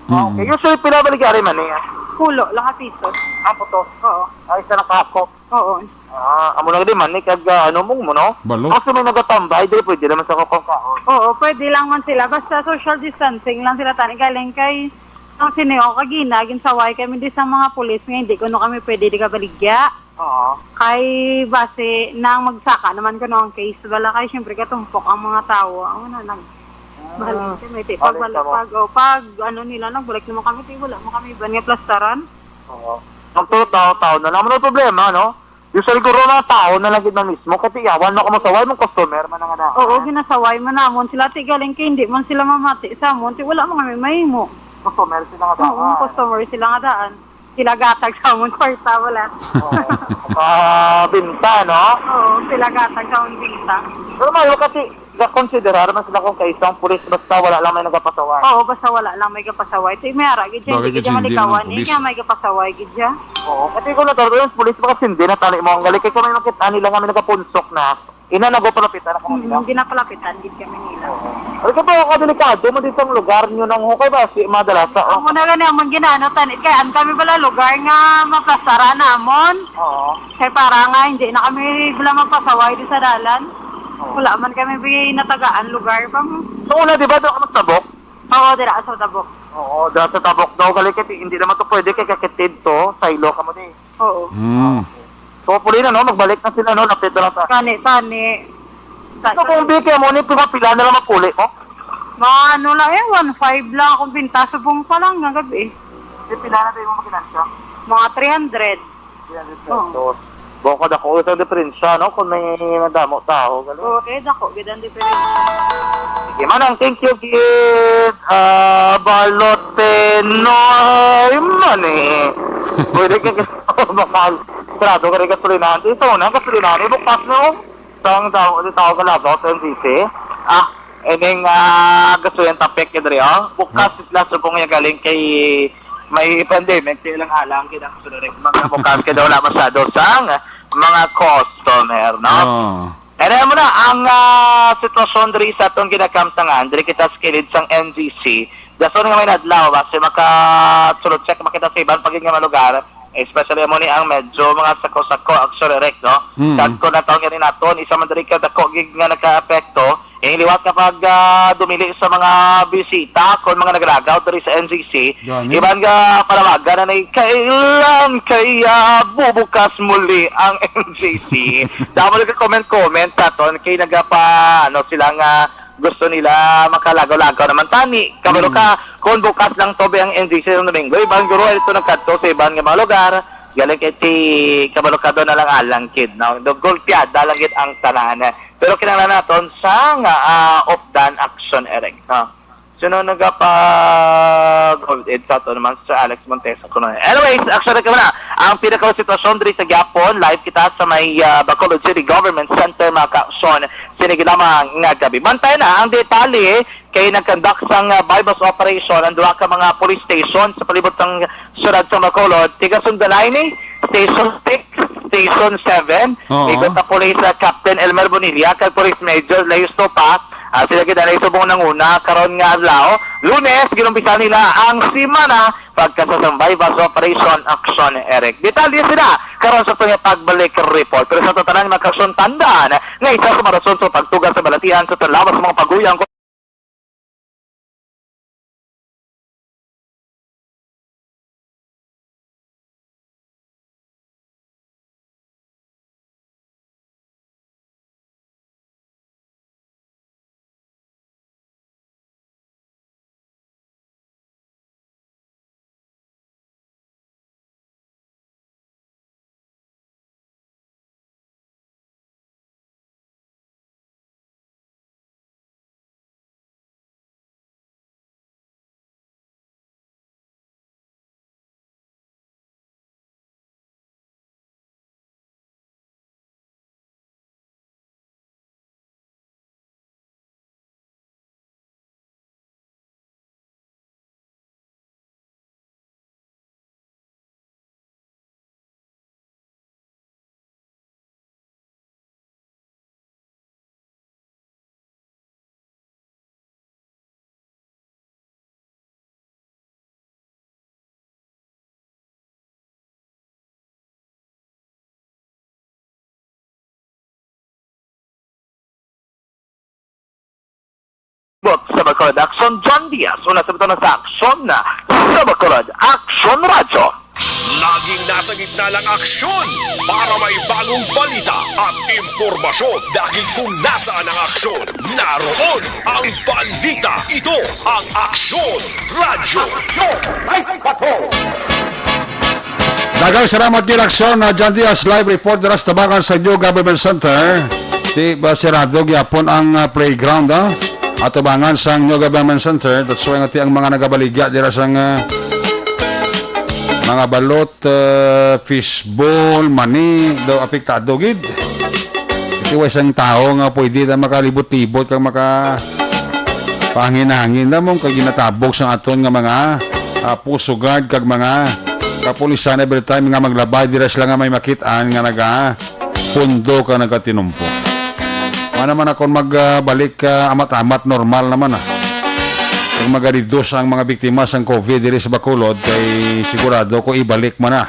Ah, okay. Mm. Usually, pila ba ligari mani, ah? Pulo, lahat ito. Ah, puto. Oo. Ay, isa na kako. Oo. Ah, amo na gid, mani, kag, ah, ano mo, mo, no? Balot. Kaso may nagatambay, diri pwede naman sa kakakaon. Oo, pwede lang man sila. Basta social distancing lang sila, tani. Galing kay, ang sini, o, kagina, ginsaway kami di sa mga pulis nga, hindi ko no kami pwede di kabaligya. Oo. Kay base nang magsaka naman kuno ang case, bala kay siyempre katumpok ang mga tawo. Ang una nag Ah, balik kami, ti, balik pagbalik, kamo. pag, oh, pag ano nila, nagbalik naman kami, ti, wala mo kami iban nga plastaran. Oo. Magtulo tao-tao na lang. Ano problema, no? Yung sa siguro mga tao na lang gid man mismo, kasi yawan mo kamo sa way mong customer man nga na. Oo, ginasaway man namon sila, ti, galing kay hindi man sila mamati sa amon, ti, wala man kami mahimo. Customer sila nga Oo, daan. customer sila nga daan. Sila gatag sa amon kwarta, wala. Oo. Pabinta, no? Oo, sila gatag sa amon binta. Pero may kasi, Ga-considerar man sila kung kaisa ang pulis, basta wala lang may nagapasaway. Oo, basta wala lang may gapasaway. Ti may ara gid siya, Bagay hindi gid gid siya hindi ang malikawan, pulis. Niya may gapasaway gid siya. Oo, kasi kung natural yung pulis, makasindi na tali mo ang gali. Kaya kung may makita nila nga may nagapunsok na, ina, nagapalapitan na kamo nila. Mm, ginapalapitan gid kami nila. Ay, ito po, kadelikado mo dito ang lugar nyo nang hukay ba? Si Madalasa, oh. Amo na gani, amon ginano, tanit kay an kami pala lugar nga mapasara namon. Oo. Kay para nga hindi na kami bala magpasaway di sa dalan. Oo. Wala man kami bi natagaan lugar pa mo. So, una, di ba, doon ka magtabok? Oo, dira sa tabok. Oo, dira sa tabok daw. Gali, kay hindi naman to pwede, kay kakitid to. Saylo ka mo, di. Oo. Mm. So, puli na, no? Magbalik na sila, no? Lapit na lang sa Tani, tani. So, kung di kaya mo, ni, pila, pila na lang mapuli mo? Mga ano lang eh, one five lang akong binta. Subong pa lang nga gabi. Di, pila na tayo mo magkinansya? Mga three hundred. Three hundred Oo. pesos. Bukod ako, isang diferensya, no? Kung may madamo tao, gano'n. Oo, eh, dako, gid ang diferensya. Sige, manang, thank you, gid. Ah, balot, Pinoy, money. Pwede ka kasi bakal. Sarado ka rin gasolinahan. Ito na, gasolinahan. Eh, bukas na, oh. Tawag, tawag, tawag ka lang, tawag sa N C C. Ah, ining, ah, gasolinahan tapik yun rin, oh. Bukas Hmm. sila subong yung galing kay may pandemic, kaya lang alang, kaya lang sunod, mga bukas, kaya wala masyado sang mga customer, no? Oh. Kaya mo na, ang, ah, sitwasyon diri sa atong ginakamtangan, diri kita sa kilid sang N G C. Dason nga may nadlaw, basi maka-through check makita sa iban pa gid nga mga lugar, especially mo ni ang medyo mga sako-sako, actually, Rick, no? Mm. Kag kung natawag nga rin naton, isa man diri ka dako gid nga nagka-epekto, ang liwat kapag, ah, dumili sa mga bisita, kung mga nagalagaw diri sa N G C, Gani? Iban nga panawagan na ni, "Kailan kaya bubukas muli ang N G C?" Damo nagka-comment-comment sa aton, kay nagapa-, ano, sila nga gusto nila makalagaw-lagaw naman tani. Kabalo Mm. ka, kung bukas lang to, be, ang N G C sa Domingo, iban guro, ito nagkadto sa iban nga mga lugar, galing kay ti, kabalo ka doon na lang alang kid, no? Do, golpeada lang gid ang tanan. Pero kinahanglan naton sa nga, ah, updan action, Eric, no? Sino nagapag-hold it sa ato naman, Sir Alex Montesa kuno? Anyways, actually, kamo na ang pinaka sitwasyon diri sa gyapon. Live kita sa may, ah, Bacolod City Government Center, mga ka-aksyon, sini gid lamang nga gabi. Bantay na ang detalye kay nag-conduct sang, ah, buy-bust operation ang duha ka mga police station sa palibot sang syudad sa Bacolod. Tiga Sundanay ni, Station six, Station seven, Oo. Igot na Police, ah, Captain Elmer Bonilla, kag Police Major Leo Stopa, ah, sila gid ang naisubong nanguna karon nga adlaw. Lunes, ginumpisan nila ang semana pagka sa sang buy-bust operation action, Eric. Detalye sila karon sa aton nga pagbalik report. Pero sa aton tanan, mga ka-aksyon, tandaan nga isa sa mga rason sa pagtuga sa balatian sa aton lawas sa mga paguyang Bot sa Bacolod Action, John Diaz. Una sa butang sa aksyon na sa Bacolod Action Radyo. Laging nasa gitna ng aksyon para may bagong balita at impormasyon, dahil kung nasaan ang aksyon, naroon ang balita. Ito ang Aksyon Radyo. Daghang salamat gid, aksyon na John Diaz, live report dira sa tabangan sa New Government Center. Ti ba sirado gyapon ang, ah, playground, ah? Atubangan sang New Government Center. That's why nga ti ang mga nagabaligya dira sang, ah, mga balot, ah, fishball, mani, daw apektado gid. Iway sang tawo nga pwede na makalibot-libot kag maka pangin-hangin na mong kag ginatabog sang aton nga mga, ah, puso guard kag mga kapulisan every time nga maglabay dira sila nga may makit-an nga naga pundo ka nagatinumpo. Ano man akong magbalik, ah, amat-amat, normal naman, ah. Kung magareduce ang mga biktima sang COVID diri sa Bacolod, kay sigurado ko ibalik man na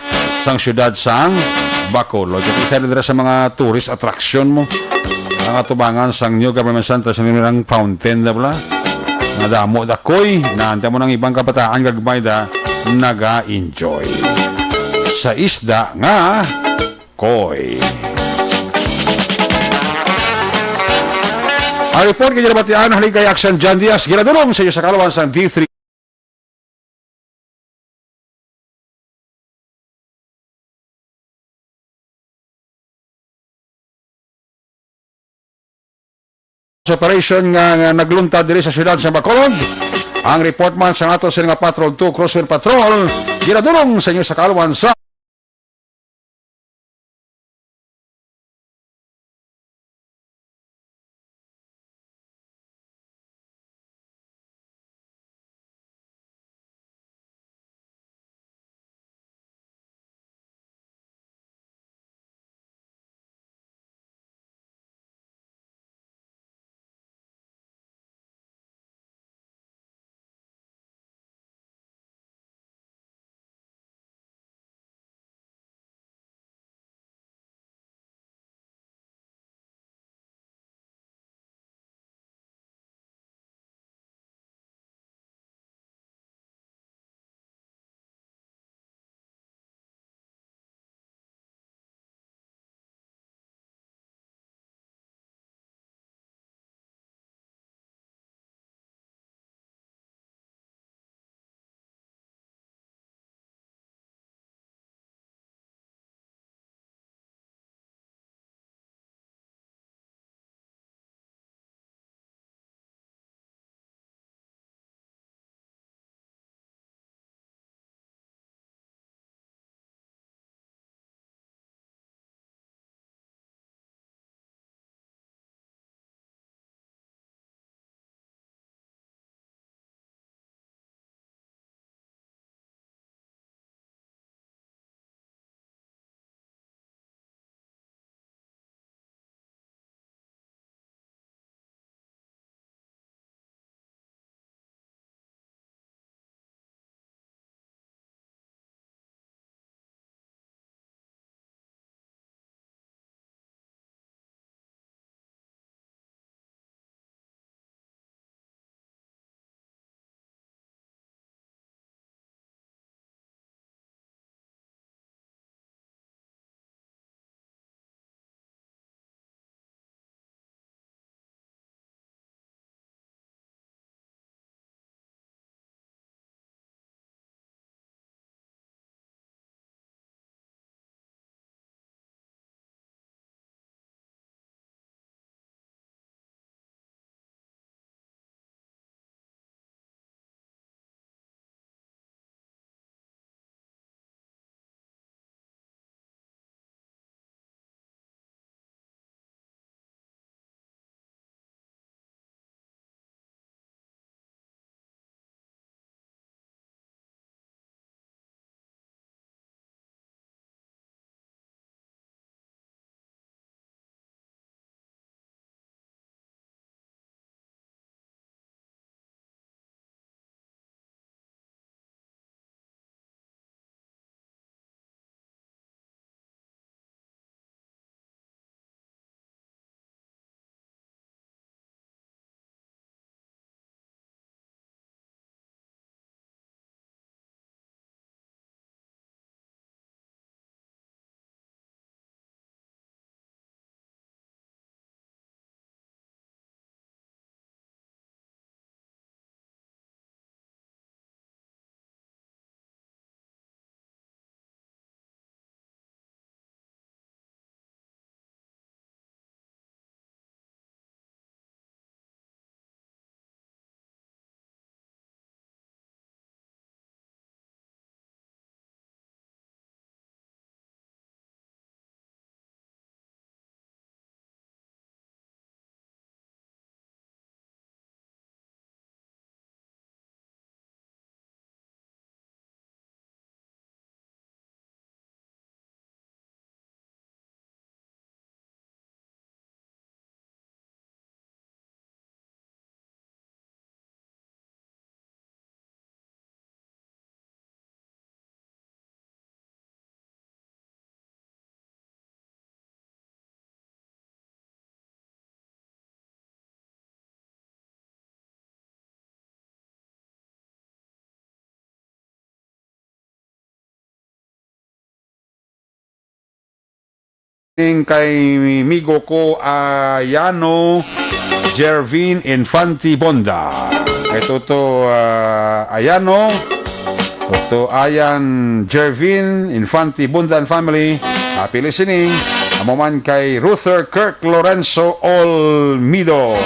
sang siyudad sang Bacolod. Kaya isa rin dira sa mga tourist attraction mo. Ang atubangan sang New Government Center sa nilang fountain na pala. Nga damo dakoy, naanta mo ng ibang kabataan gagmay da naga-enjoy sa isda nga Koy. Ang report kay ginabatian halin kay Action John Diaz, ginadulong sa iyo sa kalawan sang D three. Sa operation nga, nga nagluntad diri sa siyudad sa Bacolod. Ang report man sa ato sila nga Patrol two, Cruiser Patrol, ginadulong sa inyo sa kalawan sa Ning kay migo ko, Ayano Jervin Infante Bonda. Kay Toto, ah, Ayano, Toto Ayan Jervin Infante Bonda and family. Happy listening. Amo man kay Ruther Kirk Lorenzo Olmido.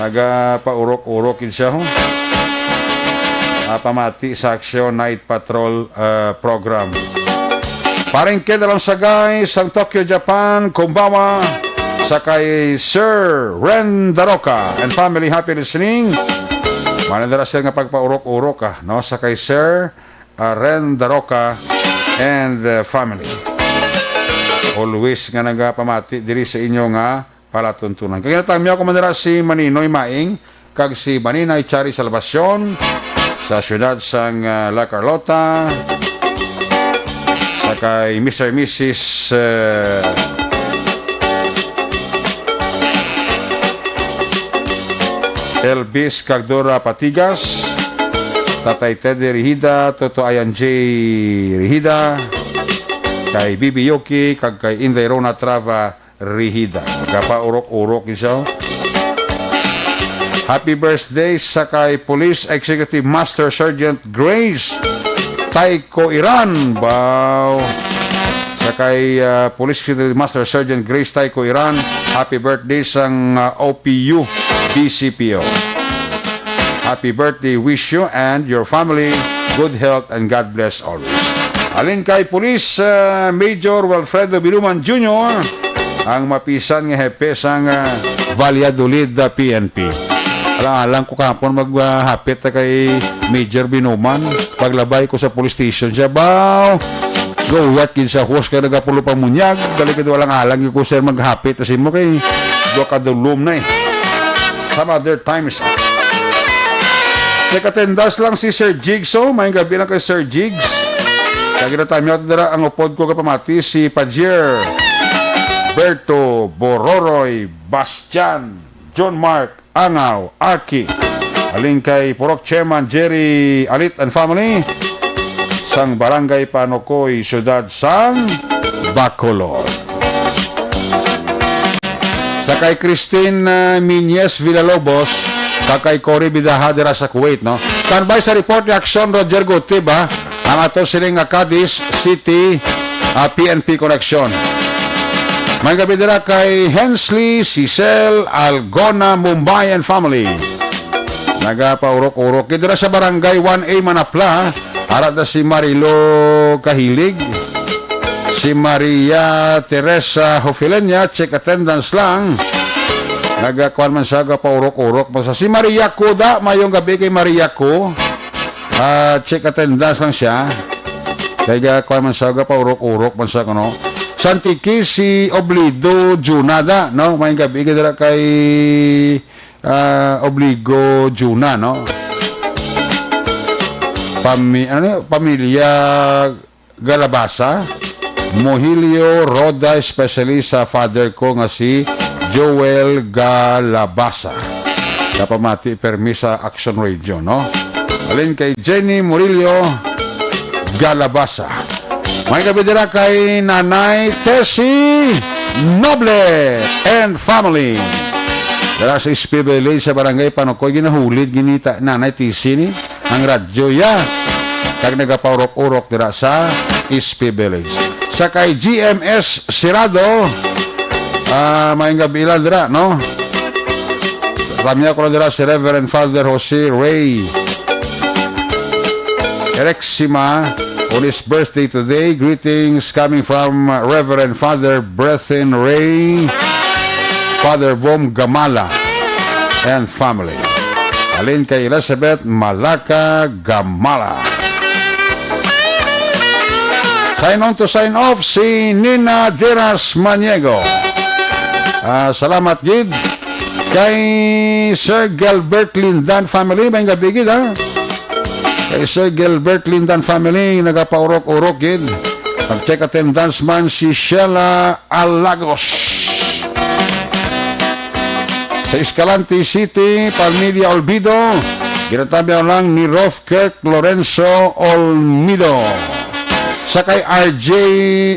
Nagapaurok-urok gid siya, ho. Ah, pamati sa Aksyon Night Patrol, ah, program. Paring Ken Alonsagay sang Tokyo, Japan, kumbawa sa kay Sir Ren Daroca and family, happy listening. Manadala sila nga pagpaurok-urok, ah, no? Sa kay Sir, ah, Ren Daroca and, uh, family. Always nga nagapamati diri sa inyo nga palatuntunan. Kag ginatangyaw ko man dira si Maninoy Maing kag si Maninay Chari Salvacion sa siyudad sang, ah, La Carlota, sa kay Mister Missus, ah, Elvis kag Dora Patigas, Tatay Teddy Rihida, Toto Ayan J Rihida, kay Bibi Yuki, kag kay Inday Rona Trava Rihida. Gapaurok-urok ni siya. Happy birthday sa kay Police Executive Master Sergeant Grace Taiko Iran. Wow. Sa kay, ah, Police Executive Master Sergeant Grace Taiko Iran, happy birthday sang, ah, O P U, B C P O. Happy birthday, wish you and your family good health and God bless always. Alin kay Police, ah, Major Wilfredo Biluman Junior, ang mapisan nga hepe sang, ah, Valladolid, ah, P N P. Alang-alang ko kahapon maghapit na kay Major Binuman. Paglabay ko sa police station siya, baw! Gawat gid sa hose kay nagapulo pang munyag. Dali ka alang-alang ko, sir, maghapit. Kasi mo kay dua ka dulom na eh. Some other times. Nag-attendance lang si Sir Jigs, oh. Maayong gabi lang kay Sir Jigs. Kag ginatamiyaw ta dira ang upod ko kapamati, si Pajir Berto Bororoy Bastian, John Mark Angaw, Aki. Alin kay Purok Chairman Jerry Alit and family sang Barangay Panokoy, Siyudad sang Bacolod. Sa kay Christine, uh, Miñez Villalobos, sa kay Cory Bidaha dira sa Kuwait, no? Standby sa report ni Aksyon Roger Gutib, ha? Ang ato sining nga Cadiz City, ah, P N P Connection. May gabi dira kay Hensley Cicel Algona, Mumbai and family. Nagapaurok-urok. Kay dira sa Barangay one A Manapla, ara na si Marilo Kahilig. Si Maria Teresa Hofilenya, check attendance lang. Nagakuan man siya, gapaurok-urok. Basta si Maria Kuda, mayong gabi kay Maria Ku. Ah, check attendance lang siya. Kay ga, kuwan man siya, gapaurok-urok man siya, kuno. Santiki si Oblido Junada, no? May gabi ka dira kay, ah, Obligo Juna, no? Pami-, ano yun? Pamilya Galabasa, Mohilio Roda, especially sa father ko nga si Joel Galabasa. Kapamati permi sa Action Radio, no? Alin kay Jenny Murillo Galabasa. May gabi dira kay Nanay Tessie Noble and family. Dira sa S P Village sa Barangay Panukoy, ginahulid ginita Nanay Tessie ni ang radyo ya. Kag nagapaurok-urok dira sa S P Village. Sa kay G M S Sirado, ah, maayong gabi lang dira, no? Ramya ko lang dira si Reverend Father Jose Ray Erexima on his birthday today. Greetings coming from Reverend Father Brethen Ray, Father Vom Gamala, and family. Alin kay Elizabeth Malaka Gamala. Sign on to sign off si Nina Diras Maniego. Ah, salamat gid kay Sir Gilbert Lindan family. May gabi gid, ha? Kay Sir Gilbert Lindan family, nagapaurok-urok gid. Nag-check attendance man si Sheila Alagos. Sa Escalante City, Pamilya Olvido, ginatamyaw lang ni Roth Kirk Lorenzo Olmido. Sa kay R J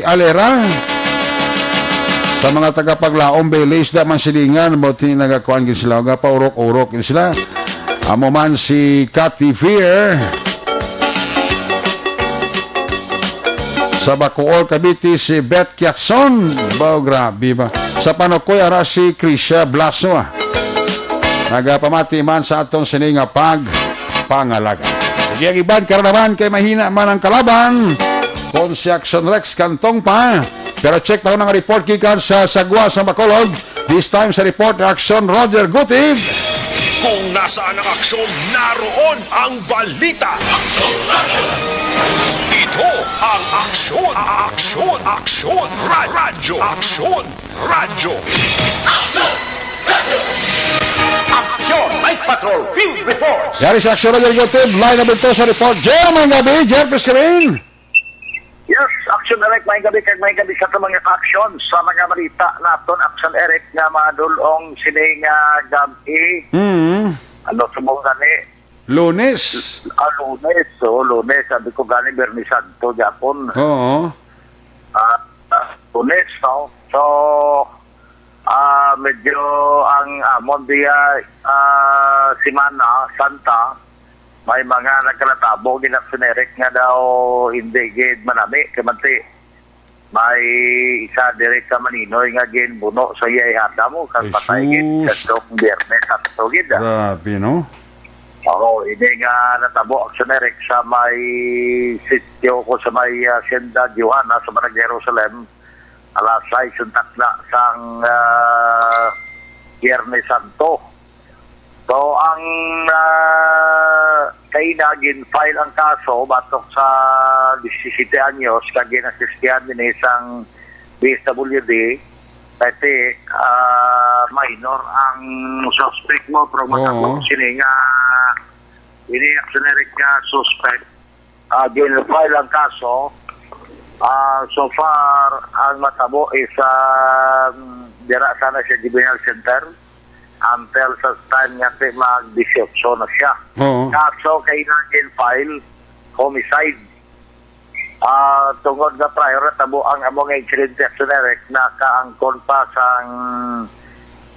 Alera, Sa mga taga-Paglaom, Belize, da man silingan, mo tini nagakuan gid sila, gapaurok-urok gid sila. Amo man si Cathy Fear. Sa Bacoor, Cavite, si Beth Kiatson. Ba, grabe ba? Sa Panukoy, ara si Krisha Blaso, ah. Nagapamati man sa aton sini nga pagpangalaga. Sige, ang iban, karon naman kay mahina man ang kalaban. Kon si Action Rex kantong pa. Pero check pa ang report gikan sa Sagwa sa Bacolod. This time sa report, Action Roger Gutib. Kung nasaan ang aksyon, naroon ang balita. Ito ang Aksyon, Aksyon, Aksyon, Ra- Radyo, Aksyon, Radyo. Action Night Patrol Field Reports. Yari sa Action Roger Gutib, live na dito sa report. Jer, maayong gabi, Jer Piscarin. Yes, Action Direct, maayong gabi, kag maayong gabi sa aton mga ka-aksyon. Sa mga balita naton, Action Eric, nga madulong sini nga gab-i. Mm. Ano, subong gani? Lunes. Ah, Lunes. So, Lunes, sabi ko gani, Biyernes Santo, gyapon. Oo. Ah, ah, Lunes, no? So, ah, medyo ang amon diya, ah, Semana Santa, may mga nagkanatabo gid, Action Eric, nga daw hindi gid manami, kay manti may isa diri ka Maninoy nga ginbuno sa iya ihada mo, kag Ay, patay gid sus. Kadtong Biyernes Santo gid, ah. Grabe, no? Oo, ini nga natabo, Action Eric, sa may sitio ko sa may, ah, Hacienda Johanna sa Barangay Jerusalem, alas sais untak na sang, ah, Biyernes Santo. So, ang, ah, kaina, gin-file ang kaso batok sa disisiyete anyos kag gin-asistihan dinhi sang D S W D, kay, ah, minor ang suspect mo, pero Oo. Matabo sini nga ini, Action Eric, nga suspect, ah, gin-file ang kaso. Ah, so far, ang matabo is, ah, dira sana sa juvenile center until sa time nga ti mag dieciocho na siya. Oo. Kaso kay na gin-file, homicide. Ah, tungod nga prior na tabo ang amo nga incident, Action Eric, nakaangkon pa sang,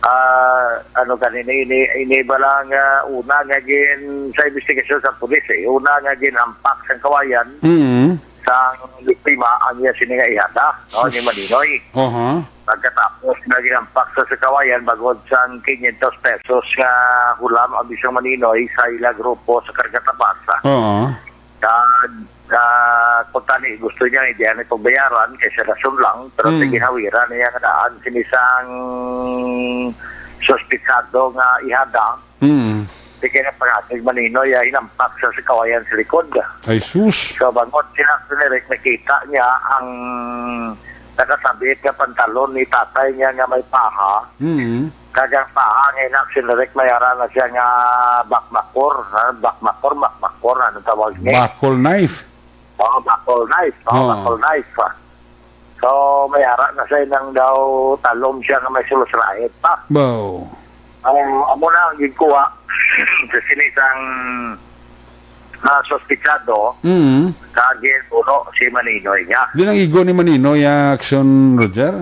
ah, ano gani, ini, ini, ini ba lang, ah, una nga gin, sa investigasyon sa pulis, eh, una nga ginampak sang kawayan, Mm. sang biktima, ang iya sini nga ihada, no, ni Sus. Maninoy. Aha. Pagkatapos nga ginampak sa, sa kawayan, bangod sang quinientos pesos nga hulam ang bisang Maninoy sa ila grupo sa Karga Tapas. Oo. Kag, ah, kung tani gusto niya, hindi niya pagbayaran kay sa rason lang, pero Mm. sige, hawiran niya nga daan sini sang suspitsado nga ihada. Mm. Di kaya na paghatag Maninoy, ah, hinampak sa, sa kawayan sa likod. Ay, sus. So, bangod sila, Action Eric, nakita niya ang nakasabit nga pantalon ni tatay niya nga may paha. Mm. Kag ang paha nga ina, Action Eric, may ara na siya nga bakbakor, ha? Bakbakor, bakbakor, ano tawag niya? Buckle knife. Oo, buckle knife. Oo, Oo. Buckle knife, ah. So, may ara na siya nang daw talom siya nga may sulos raet pa. Wow. Ang, amo na ang ginkuha sa sini sang, ah, suspitsado, Mm. kag ginbuno si Maninoy niya. Di nang igo ni Maninoy, ah, Action Roger?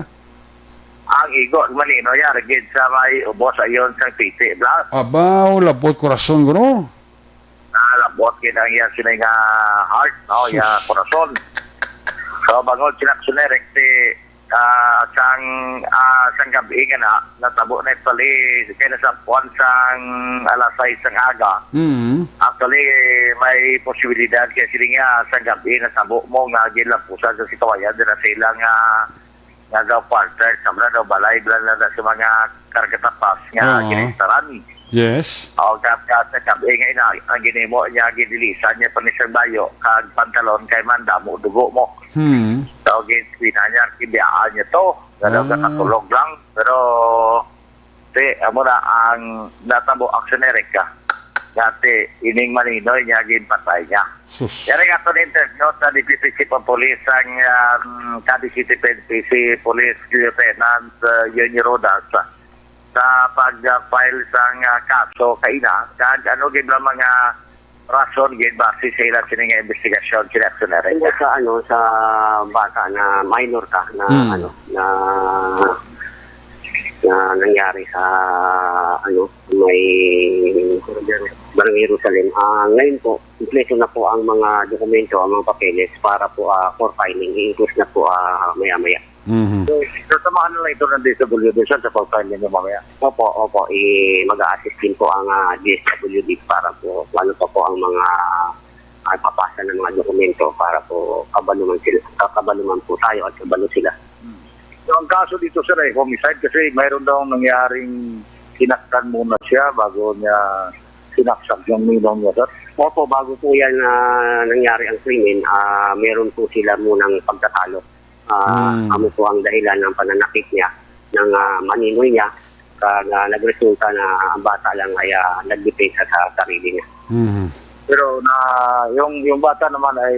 Ang igo ni Maninoy, ah, gid sa may ubos ayon sang Piti, Blas. Abaw, labot korason, guro. Nalabot gid ang iya sini nga heart, no, iya Sus. Korason. So, bangod sila, Action Eric, ti, ah, sang, ah, sang gabi nga na, natabo na actually, kay nasampuan sang alas sais sang aga. Mm. Actually, may posibilidad kay sini nga sang gabi natabo mo nga ginlampusan sa sikawayan dira sa ilang, ah, nga daw quarters, sa mga daw balay, bla, bla, bla, sa mga Karga Tapas nga Oo. Ginistaran. Yes. O, ka, ka, sa gabi nga ina, ang ginimo niya, gidilisan niya pa ni siyang bayo, kag pantalon kay man damo dugo mo. Hmm. So, gin-, sina niya, kibiyaan niya to. Nga daw Ah. Nakatulog lang. Pero, ti, amo na ang natabo, Action Eric, ah. Dati, ining Maninoy niya, ginpatay niya. Sus. Yari nga to na interview sa Deputy Chief of Police ang, um, Cadiz City P N P, si Police Lieutenant, uh, Yoni Rodas, uh, sa pag-file sang, uh, kaso kaina, kag ano gid ba mga rason gid base sa ila sini nga investigasyon, sila Action Eric? Hindi sa, ano, sa bata na minor ka na, Mm. ano, na na nangyari sa, ano, may Barangay Jerusalem. Ah, ngayon po, kompleto na po ang mga dokumento, ang mga papeles para po, ah, for filing. I-include na po, ah, maya-maya. Mhm. So, sasamahan na lang ito ng D S W D, sir, sa pag-file ninyo mamaya? Opo, opo. I-, mag-a-assist din po ang, ah, D S W D para po, ano pa po ang mga, ah, papasa ng mga dokumento para po kabalo man sila, kabalo man po tayo at kabalo sila. Hmm. So, ang kaso dito, sir, ay homicide kasi mayroon daw nangyaring sinaktan muna siya bago niya sinaksak yung ninong niya, sir. Opo, bago po yan, ah, nangyari ang krimen, ah, meron po sila munang pagtatalo. Ah, Mm. Amo po ang dahilan ng pananakit niya, ng, ah, maninoy niya, kag, ah, nagresulta na ang bata lang ay, ah, nagdepensa sa sarili niya. Mhm. Pero na, yung, yung bata naman ay,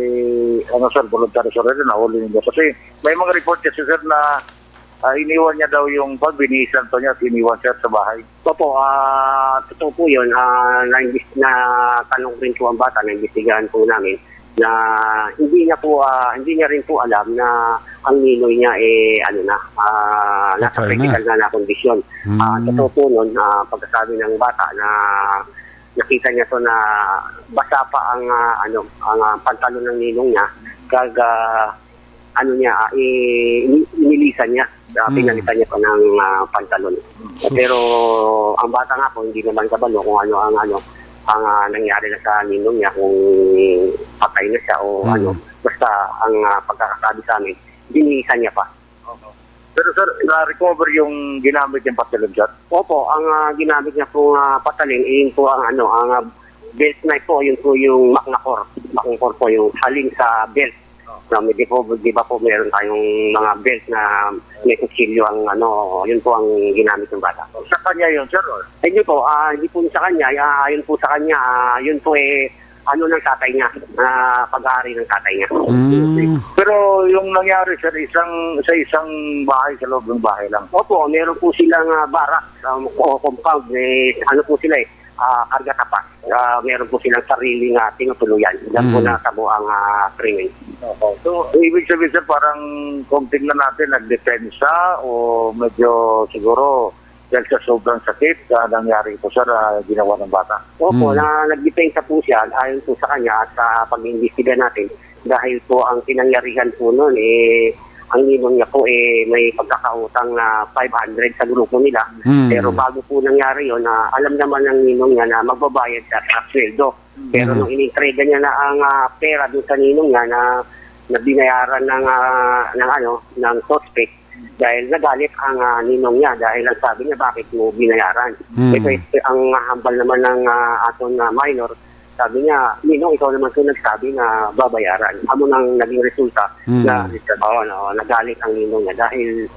ano, sir, voluntary surrender, nahuli ninyo. Kasi may mga report kasi, sir, na, ah, iniwan niya daw yung, pag binihisan pa niya, iniwan siya sa bahay. Opo, ah, totoo po yun. Ah, naimbis-, natanong rin po ang bata, naimbestigahan po namin na hindi niya po, ah, hindi niya rin po alam na ang ninoy niya, eh, ano na, ah, nasa Patay na. Critical na na kondisyon. Ah, Mm. Totoo po nun, ah, pagkasabi ng bata na nakita niya to na basa pa ang, ah, ano, ang, ah, pantalon ng ninong niya, kag, ah, ano niya, ah, i-, ini-, inilisan niya, ah, Mm. pinalitan niya pa ng, ah, pantalon. Sus. Pero ang bata nga po, hindi naman kabalo kung ano ang, ano, ang, ah, nangyari na sa ninong niya, kung patay na siya o Mm. ano. Basta ang, ah, pagkakasabi sa amin, binihisa niya pa. Opo. Pero, sir, na-recover yung ginamit niyang patalon, sir? Opo, ang, ah, ginamit niya pong, ah, patalon, iyon po ang, ano, ang, ah, belt knife po, yun po yung maknakor. Maknakor po yung halin sa belt. Na may, di po, di ba po, meron tayong mga belt na may kutsilyo ang, ano, yun po ang ginamit ng bata. Sa kanya yun, sir, or? Hindi po, ah, hindi po sa kanya. Ah, yun po sa kanya, ah, yun po, eh, ano ng tatay niya, ah, pag-aari ng tatay niya. Mm. Pero yung nangyari, sir, isang, sa isang bahay, sa loob ng bahay lang? Opo, meron po silang, ah, barak, um, o compound, eh, ano po sila, eh, ah, karga tapas. Ah, meron po silang sarili nga tinutuluyan. Yan po Mm. natabo ang, ah, krimen. Okay. So, ibig sabihin, sir, parang kung tingnan natin, nagdepensa o medyo siguro dahil sa sobrang sakit, ah, nangyari ito, sir, ah, ginawa ng bata? Opo, Mm. na nagdepensa po siya ayon po sa kanya at sa pag-iimbestiga natin. Dahil po ang pinangyarihan po nun, eh, ang ninong niya po, eh, may pagkakautang na five hundred sa grupo nila. Mm. Pero bago po nangyari yun, na alam naman ng ninong niya na magbabayad siya sa sweldo. Pero Mm. nung inintrega niya na ang, ah, pera doon sa ninong niya na, na binayaran ng, ah, ng ano, ng suspect, dahil nagalit ang, ah, ninong niya dahil ang sabi niya, "Bakit mo binayaran?" Mm. Ito, ito ang hambal naman ng, ah, aton na minor. Sabi niya, "Ninong, ikaw naman to nagsabi na babayaran." Amo nang naging resulta Mm. na, oo, no, nagalit ang ninong niya dahil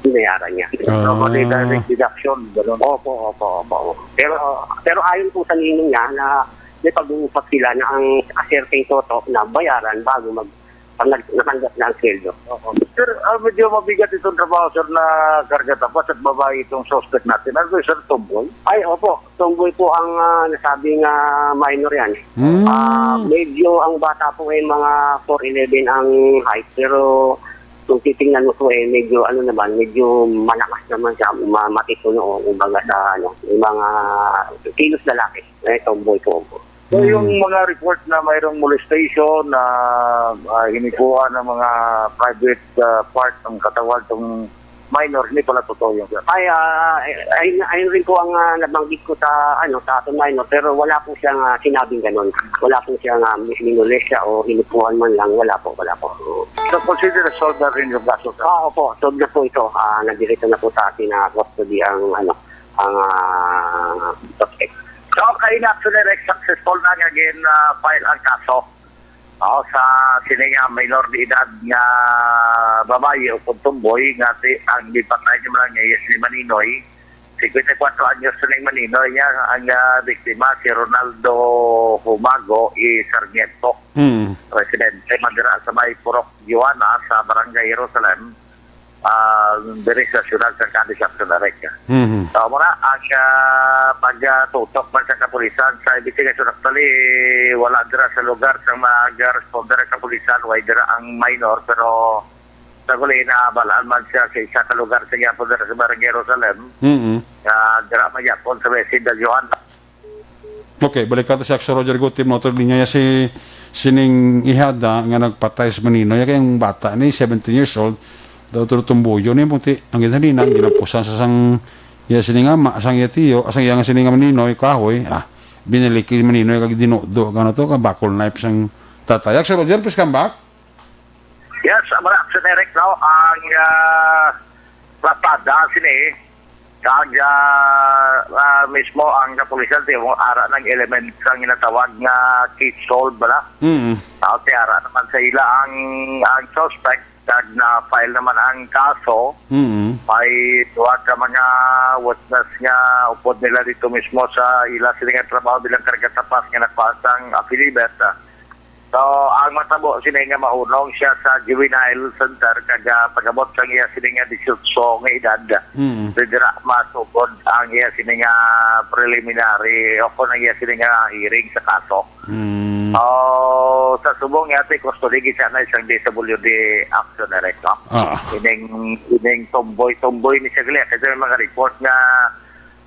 binayaran niya. Ah. So, mali direct deduction, ganun. Opo, opo, opo. Pero, pero ayon po sa ninong niya na may pag-uusap sila na ang aserte toto na bayaran bago mag-, pag nag-, natanggap na ang sweldo. Oo. Sir, ah, medyo mabigat itong trabaho, sir, na karga tapas at babae itong suspect natin. Ano to, sir, tomboy? Ay, opo. Tomboy po ang, ah, nasabing, ah, minor yan. Hmm. Ah, medyo ang bata po ay mga four eleven ang height, pero kung titingnan mo po, eh, medyo ano naman, medyo malakas naman siya, ma-, matito noo, kumbaga sa ano, yung mga kilos lalaki. Eh, tomboy po. So, Hmm. yung mga report na mayroong molestation, na, ah, hinikuan ng mga private, ah, part ng katawan tong minor, hindi pala totoo yun, sir? Ay, ah, ay, ay, ayun rin po ang, ah, nabanggit ko sa, ano, sa aton minor, pero wala po siyang, ah, sinabing ganun. Wala po siyang, ah, minolestya o hinupuan man lang. Wala po, wala po. So, consider solved na rin yung kaso, sir? Ah, opo, solved na po ito. Ah, nadiretso na po sa atin na custody ang, ano, ang, ah, suspect. So, kay Action Direct, successful na nga gin, ah, file ang kaso. Oh, sa sini nga minor de edad nga babayi o kung tomboy nga si, ang gipatay ni Marangaye's ni Maninoy, singkwenta y kuwatro anyos ni Maninoy niya, ang, ah, biktima si Ronaldo Humago y Sarmiento. Mm. Residente man dira sa may Purok Guiwana sa Barangay Jerusalem, ah, diri sa siyudad sa Cadiz, Action Direct. Mhm. So, muna ang, ah, pagtutok man sa kapulisan sa investigasyon. Actually, wala dira sa lugar sa mag-responder ang kapulisan, way dira ang minor, pero Sa guli, nabalaan man siya sa isa ka lugar sa gyapon dira sa Barangay Jerusalem, Mm. nga dira man gyapon sa may Sinda Johan. Okay, balik ka to si Axel Roger Guti, mga utod linya niya si sining ihada nga nagpatay sa Maninoy, kay ang bata ni seventeen years old, daw tulo tumbuyo ni puti, ang ginhalina, ang ginapusan sa sang iya sining ama, sang iya tiyo, sang iya nga sining nga Maninoy, kahoy, ah, binalik ni Maninoy kag dinudo, kano to, ka buckle knife sang tatay. Axel Roger, please come back. Yes, amara, Sir Eric, no? Ang ah, platada sini, kag ah, ah, mismo ang kapulisan, di mo ara ng element sang ginatawag nga case solved, bala. Mm. Tao, ti ara naman sa ila ang, ang suspect, kag na-file naman ang kaso. Mm. May duha ka mga witness nga upod nila dito mismo sa ila sila nga trabaho bilang kargatapas nga nagpasang affidavit. So, ang matabo sini nga mahunong siya sa juvenile center kag ah, pag-abot sang iya sini nga dieciocho nga edad, Mm. dira masugod ang iya sini nga preliminary o kung ang iya sini nga hearing sa kaso. Mm. Oh, sa subong nga ate, custody gid siya na isang D S W D action arrest, no? Ah. Ining, ining tomboy-tomboy ni siya gali. Kasi may mga report nga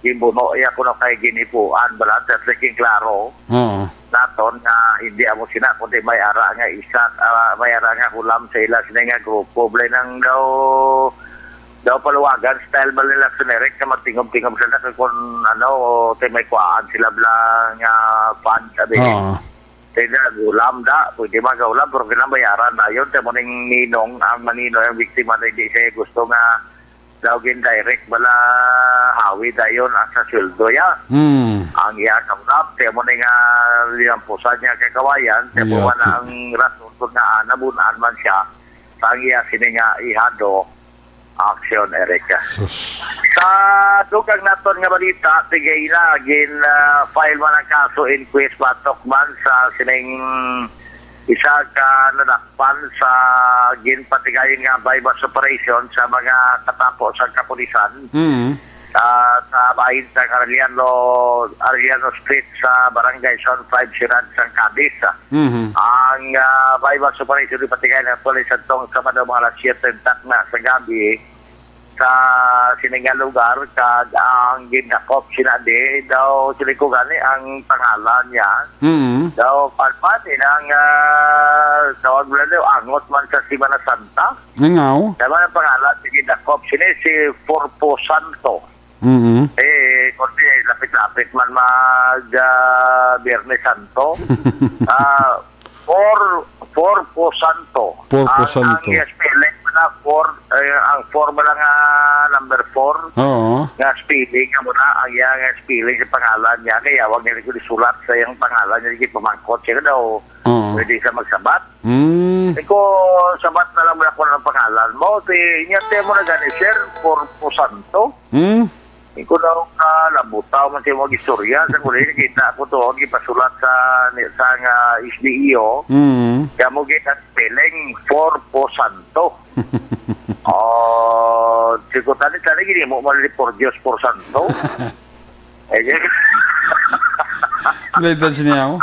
ginbuno iya kuno kay ginipuan, bala, sa trekking klaro. Oo. Naton nga hindi amo sina, kundi may ara nga isa, ah, may ara nga hulam sa ila sini nga grupo. Balay nang daw, daw paluwagan style ba nila generic nga matingog-tingog sila kay kung ano, o ti may kuhaan sila bala nga fund, sabi. Oo. Kaya hulam da, pwede man ka hulam, pero kinabayaran na yun. Kaya mo ning ninong, ang Maninoy, ang biktima na hindi siya gusto nga daw gin-direct bala hawi dayon ang sa sweldo ya. Mm. Ang iya kaulap, kaya mo na nga lilampusan niya kay kawayan, kaya mo Iya, wala ang rason kung nga nabunaan man siya, sa ang iya sini nga ihado, action, Eric. Sus. Sa dugang naton nga balita, tigay na, gin ah, file man ang kaso inquest batok man sa sining isa ka nadakpan sa ginpatigayon nga buy-bust operation sa mga katapo sa kapulisan Mm. ah, sa bahin sa Arellano, Arellano Street sa Barangay Zone five, Siyudad sang Cadiz. Mhm. Ang ah, buy-bust operation ginpatigayon ang pulis adtong Sabado mga alas siyete takna sa gabi sa sining nga lugar, kag ang gindakop sina di daw sila ko gani ang pangalan niya Mm. daw palpati nang ah, tawag nila daw angot man sa Semana Santa. Nangaw. Tama ang pangalan, sige, dakop sini si Forpo Santo. Mm. Eh, kundi lapit-lapit man mag ah, Biyernes Santo. Ah, For Forpo Santo. Forpo Ang, Santo. Ang iya spelling na for, eh, ang for mo lang nga number four. Oo. Nga spelling ka mo na, ang iya nga spelling sa pangalan niya, kaya wag niya ko isulat sa iyang pangalan niya, sige, pamangkot siya daw. Oo. Pwede siya magsabat. Mm. Iko, sabat na lang mo ako ng pangalan mo. Ti, inyate mo na gani, sir, Corpo Santo. Mm. Iko daw ka labutaw man siya mag-istorya. Sa kulay, nakita ko to, ang ipasulat sa, sa nga S D E O. Mm. Kaya mo kita spelling, Corpo Santo. Oh, sigutan ni tani, gini mo mali por Dios, por Santo. Eh, Later siya ako.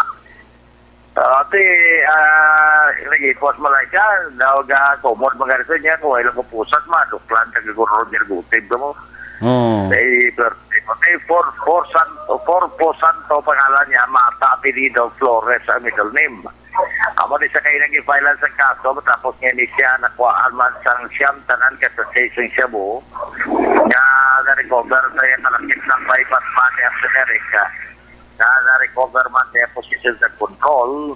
Ate, ah, nag-ipos mo lang siya. Daw ga komod mga rito niya, kung ilang kupusas, maduklan sa giguro niya gutib ka mo. Oo. Ay, pero, ay, for, for Santo, for, for Santo, pangalan niya, Mata Apelido Flores ang middle name. Amo ni sa kayo nag-file sa kaso, matapos nga ni siya, nakuhaan man sang siyam tanan ka sa session shabu, nga na-recover sa iyang kalakip ng bypass money of America. Na na-recover man niya position sa control.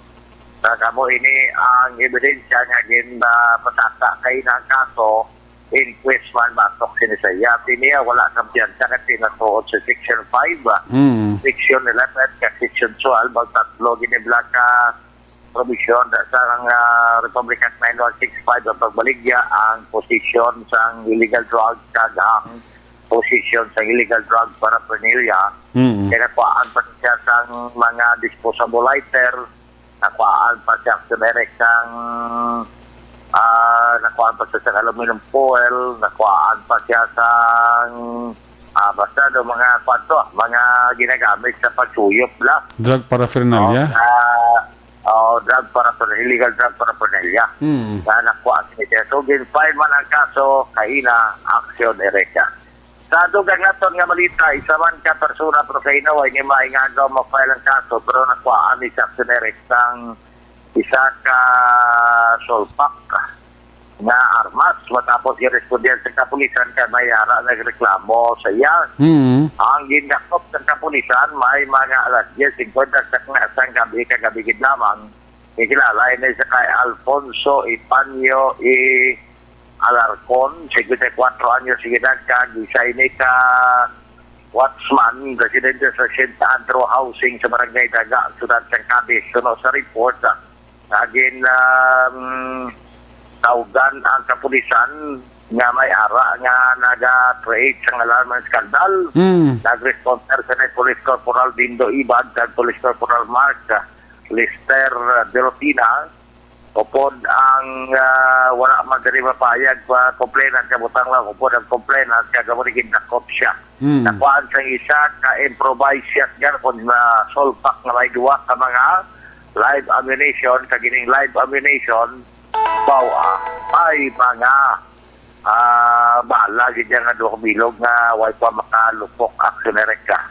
Sa kamo ini ang ebidensya nga gin ah, pataka kay ng kaso, inquest man batok sini sa iya. Tiniya wala kang piyansa kasi natuod sa Section five, ah, Mm. Section eleven, ka Section twelve, ang tatlo ginibla ka provision sa ang ah, Republic Act nine one six five ang pagbaligya ang possession sang illegal drug kag ang possession sang illegal drug paraphernalia. Mm. Kaya nakuhaan pa siya sang mga disposable lighter, nakuhaan pa siya generic sang ah, nakuhaan pa siya sang aluminum foil, nakuhaan pa siya sang ah, basta do mga kwanto, mga ginagamit sa pagsuyop la. Drug paraphernalia? Ah, o drug paraphernalia, illegal drug paraphernalia Mm. nga nakuha sa siya. So, gin-file man ang kaso, kaina, action directa. Sa dugang naton nga balita, isa man ka persona pero kaina, way ni maay nga adlaw ma-file ang kaso, pero nakuhaan ni sa action directa ang isa ka sulpak nga armas matapos girespondihan sa kapulisan kay may ara nagreklamo sa iya. Mm. Ang gindakop sa kapulisan may mga alas diyes singkwenta sa takna sang gabi kagabi gid lamang. Gikilala ini sa kay Alfonso Ipanyo E. Alarcon, singkwenta y kuwatro anyos sa edad, kag isa ini ka watchman, residente sa Saint Andrew Housing sa Barangay Daga, Siyudad sang Cadiz. Suno sa report, ah, nagin, um, tawgan ang kapulisan nga may ara nga naga-create sang alarm and skandal. Mm. Nag-responder sa Police Corporal Dindo Ibag kag Police Corporal Mark, ah, Lester, ah, Delfina. Upod ang, ah, wala man diri mapayag pa complainant, kabutang lang upod ang complainant, kag amo ni gindakop siya. Mm. Nakuhaan sang isa ka improvised shotgun kon, ah, sulpak nga may duha ka mga live ammunition, kag ining live ammunition, baw, ah, may mga, ah, bala gid niya nga duha ka bilog nga way pa makalupok, action directa,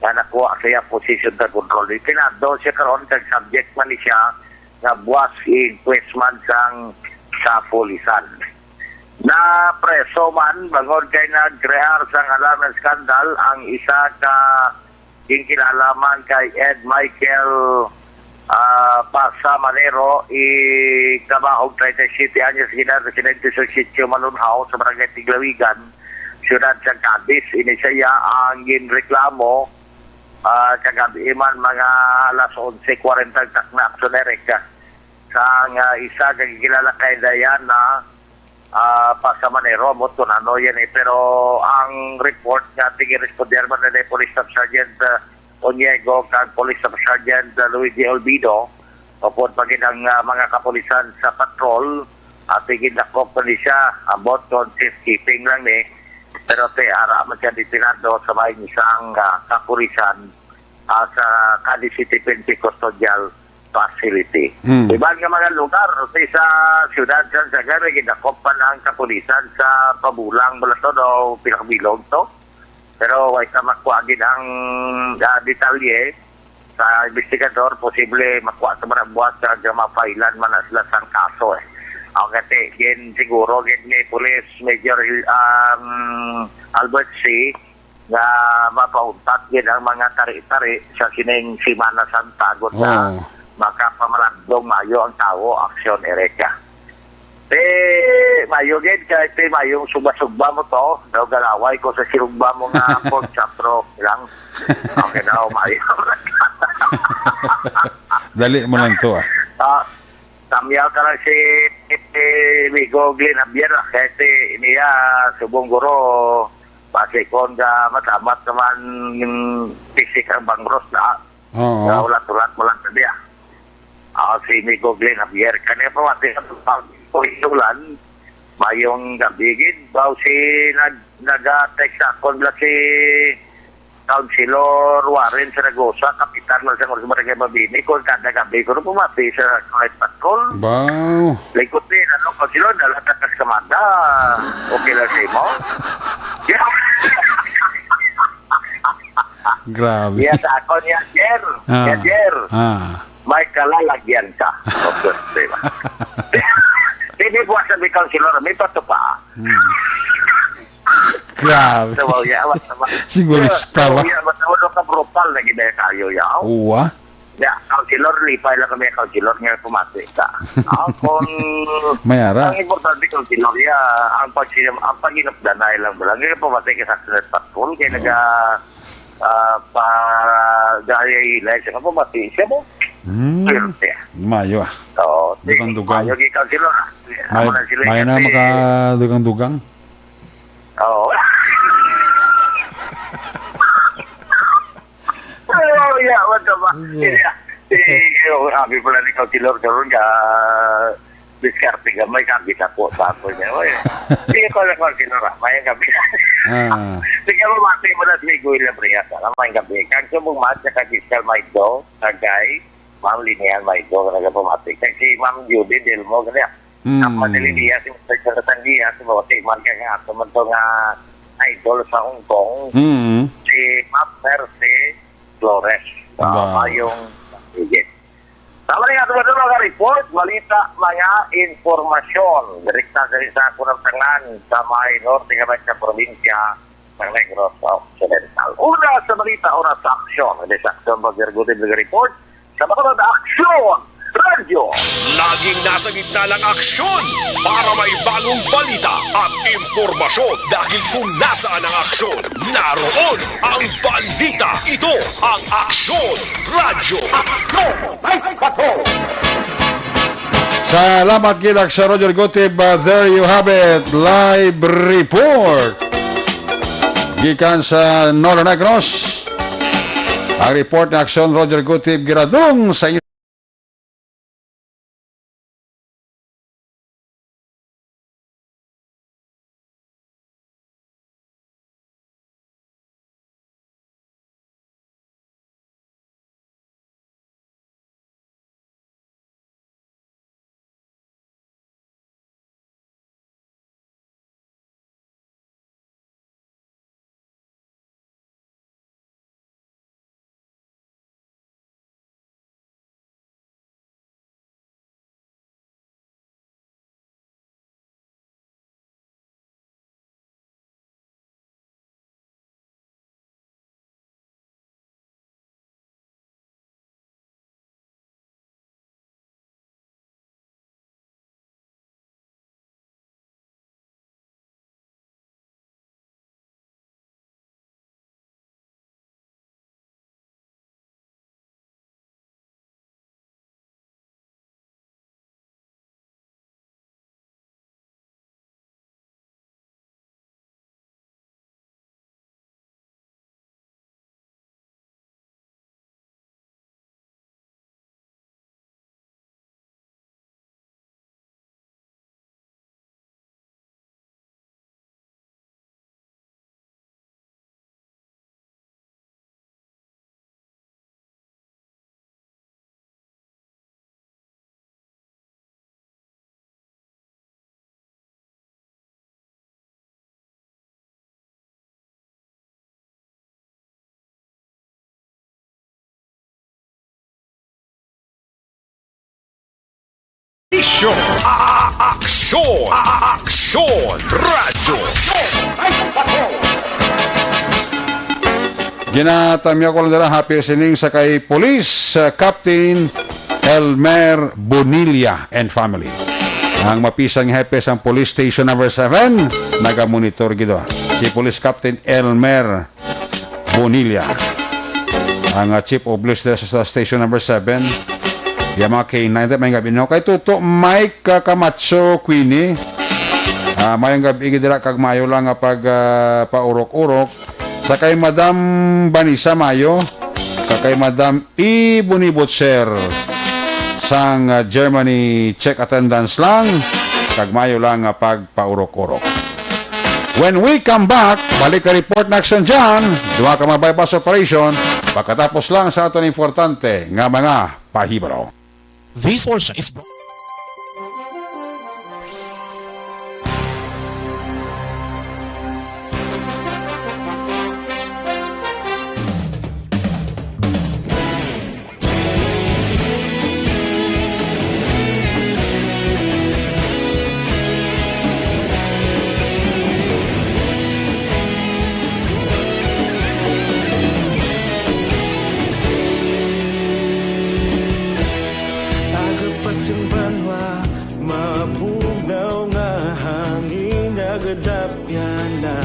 nga nakuha sa iya posisyon sa kontrol. Pinado siya karon kag subject man ni siya nga buwas i-inquest man sang sa pulisan. Napreso man bangod kay nag-crear sang alarm and scandal ang isa ka ginkilala man kay Ed Michael, ah, Pasamanero, i kabahog treinta y siete anyos edad, residente sa Sitio Malunhaw sa Barangay Tiglawigan, siyudad sa Cadiz. Ini sa iya ang ginreklamo, ah, kagabi man mga alas onse kwarenta takna, action directa, sang, ah, isa ka gikilala kay Diana, ah, Pasamanero, amo to nano yan eh. Pero ang report nga tigiresponder man na Police Staff Sergeant, ah, Onyego kag Police Staff Sergeant, ah, Luigi Olvido, upod pa gid ang, ah, mga kapulisan sa patrol, at tigindakop pa ni siya, ambot kon safekeeping lang ni, pero te ara man siya detenado sa may isang, ah, kapulisan, ah, sa Cadiz City P N P Custodial Facility. Mm. Iban nga mga lugar sa siyudad sa Sagara, gindakop pa ang kapulisan sa Pabulang, Balaton o Pinakbilog to. Pero way ka makuha gid ang, ah, detalye sa investigador, posible makuha sa mga buwas sa mapailan man na sila sang kaso eh. Ang kati, gin siguro gid ni Police Major, um, Albert C nga mapauntat gid ang mga tari-tari sa sining Semana Santa, gud na Oo. makapamalandong mayo ang tawo, action directa. Te, mayo gid, kay te, mayong sugba-sugba mo to. Daw galaway ko sa sirugba mo nga pork chop, pero lang. Okay na, oh, mayo. Dali mo lang to, ah. Ah, Samyaw ka lang si, si Migo Glenn Javier, ah, kay si niya, subong guro, basi kon ka matamat naman yung pisik ang bangros na, Oo. na ulat-ulat mo lang sabi, ah. Ah, si Migo Glenn Javier, kanya pa mati ang pag-ulan, mayong gabi gid, baw si nag-, naga-text ako, bla si Councilor Warren Zaragoza, kapitan man sa Barangay Mabini, kung kada gabi ko na pumati sa Night Patrol. Wow. Likot ni, ano, Councilor, dala ka kas kamada. Okay lang sa imo? Grabe. Iya sa ako niya, Jer. Ah. Niya, Jer. Ah. May kalalagyan ka. Okay, di ba? Hindi po sabi, Councilor, may patupa. Hmm. Grabe. Sabaw niya, awa, awa. Sigurista ba? Sabaw niya, awa, awa, ka brutal na gid kayo, ya. Uwa? Ya, councilor, lipay lang kami, councilor, nga pumati ka. Ah, kung May ara. Ang importante, councilor, ya, ang pagsinam-, ang paghinupdanay lang ba lang. Nga pumati ka sa Senate Patrol, kaya Oo. naga, ah, pa, gaya ilay siya, pumati siya mo. Hmm. Swerte. Mayo, ah. Oo. Dugang-dugang. Mayo, gi councilor, ah. May, Amo na sila may na kasi makadugang-dugang. Oo. Oo, ya, what the fuck? Sige. Iya. Si, oh, sabi pala ni Councilor karon ka, diskarte ka, may kambit ako, sabi niya, "Oy, sige ko lang, Councilor, ah, may kambit." Ah. Sige mo, mati mo na si Miguel Labria, sana may kambit. Kag sa mong mat, sa Fiscal Maido, Tagay, Ma'am Linian Maigo, nga nagapamatik. Kay si Ma'am Judy Delmo, gani, Mm. ang madali niya, si Mister Jonathan Diaz, si Bote, man kay nga ato man to nga idol sa Hong Kong, Mm. si Ma'am Mercy Flores. Ah, Ba. Mayong, sige. Tama nga, ito mga report, balita, mga impormasyon. Direkta sa isa ko ng tangan sa may norte nga may sa probinsya ng Negros Occidental. Una sa balita, una sa aksyon. Hindi sa aksyon, Roger Gutib, nag-report sa mga aksyon. Radyo. Laging nasa gitna ng aksyon para may bagong balita at impormasyon. Dahil kung nasaan ang aksyon, naroon ang balita. Ito ang Aksyon Radyo. Salamat gid sa Roger Gutib. Uh, there you have it. Live report. Gikan sa Northern Negros. Ang report ni Aksyon Roger Gutib giradong sa inyo. Isyo. A- a- Aksyon. A- Aksyon. Radyo. Ginatamya ko lang dira, happy sining sa kay Police, uh, Captain Elmer Bonilla and family. Ang mapisang hepe sang Police Station Number Seven, nagamonitor gid, oh. Si Police Captain Elmer Bonilla, ang, ah, Chief of Police sa, sa Station Number Seven. Yung mga K nine, may gabi, no? Kay Tuto Mike, ah, Camacho Queenie. Ah, mayong gabi, gid dira, kag mayo lang nga pag, ah, paurok-urok. Sa kay Madam Vanessa Mayo, sa kay Madam Ebony Butcher, sang, ah, Germany, check attendance lang, kag mayo lang nga pagpaurok-urok. When we come back, balik ka report na aksyon dyan, duha ka mga bypass operation, pagkatapos lang sa aton importante nga mga pahibalo. This portion is brought Aga pa sing banwa, mabugnaw nga hangin nagadapyan na.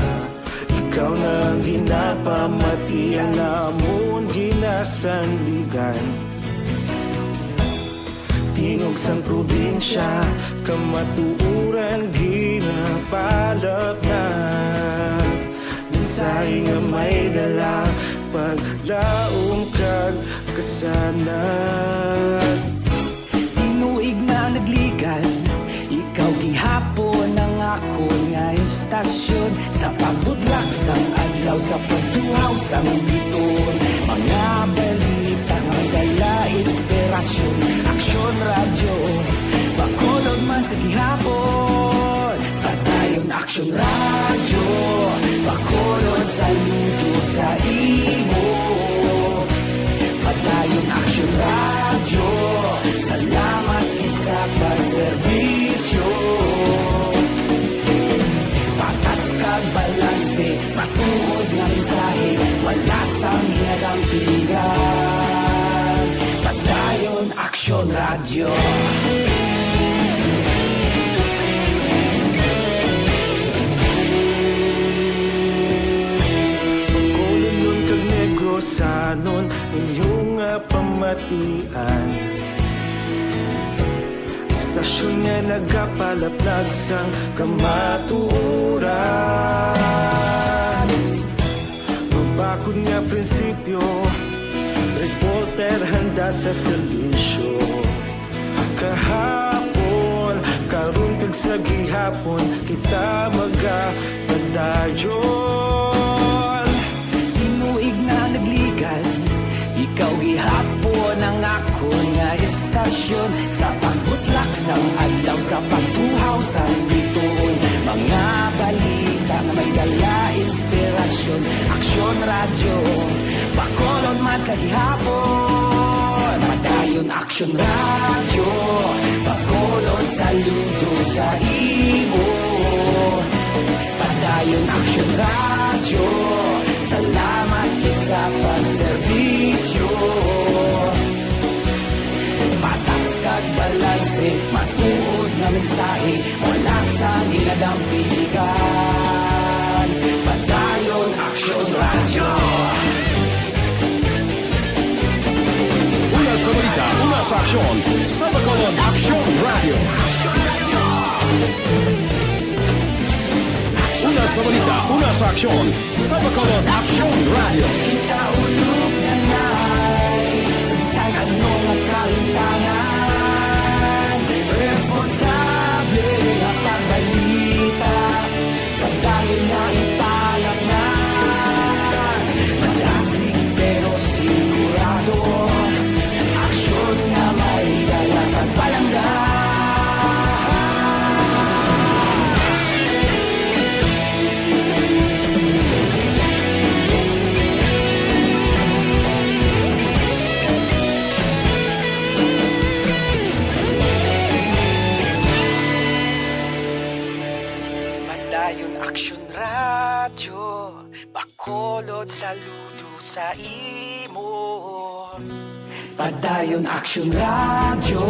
Ikaw na ang ginapamati, ang amon ginasandigan. Tingog sang probinsya, kamatuoran ginapalapnat. Mensahe nga may dala, paglaom kag kasanag. Tinuig na nagligan, ikaw gihapon ang akon nga istasyon. Sa pagbutlak sang adlaw, sa pagtuhaw sang biton, mga balita nga dala, inspira Aksyon Radyo, Bacolod man sa gihapon. Padayon Aksyon Radyo, Bacolod saludo sa imo. Padayon Aksyon Radyo, salamat gid sa pagserbisyo. Patas kag balanse, matuod nga mensahe, wala sang ginadampigan. Padayon Aksyon Radyo. Bacolodnon kag Negrosanon, inyo nga pamatian. Istasyon nga nagapalaplag sang kamatuoran. Mabakod nga prinsipyo, reporter handa sa serbisyo. Kahapon, karon kag sa gihapon, kita magapadayon. Tinuig na nagligad, ikaw gihapon ang akon nga istasyon. Sa pagbutlak sang adlaw, sa pagtuhaw sang bituon, mga balita nga may dala inspirasyon. Aksyon Radyo, Bacolod man sa gihapon. Padayon Aksyon Radyo, Bacolod saludo sa imo. Padayon Aksyon Radyo, salamat gid sa pagserbisyo. Patas kag balanse, matuod nga mensahe, wala sang ginadampigan. Padayon Aksyon Radyo. Una sa balita, una sa aksyon, sa Bacolod Aksyon Radyo. Una sa balita, una sa aksyon, sa Bacolod Aksyon Radyo. Kita ulog na nay, sa bisan ano nga kahimtangan, responsable nga pagbalita, pagdayon nga ipalatnan. Madasig pero sigurado, aksyon nga may dala pagpalangga. Padayon Aksyon Radyo, Bacolod saludo sa imo. Padayon Aksyon Radyo,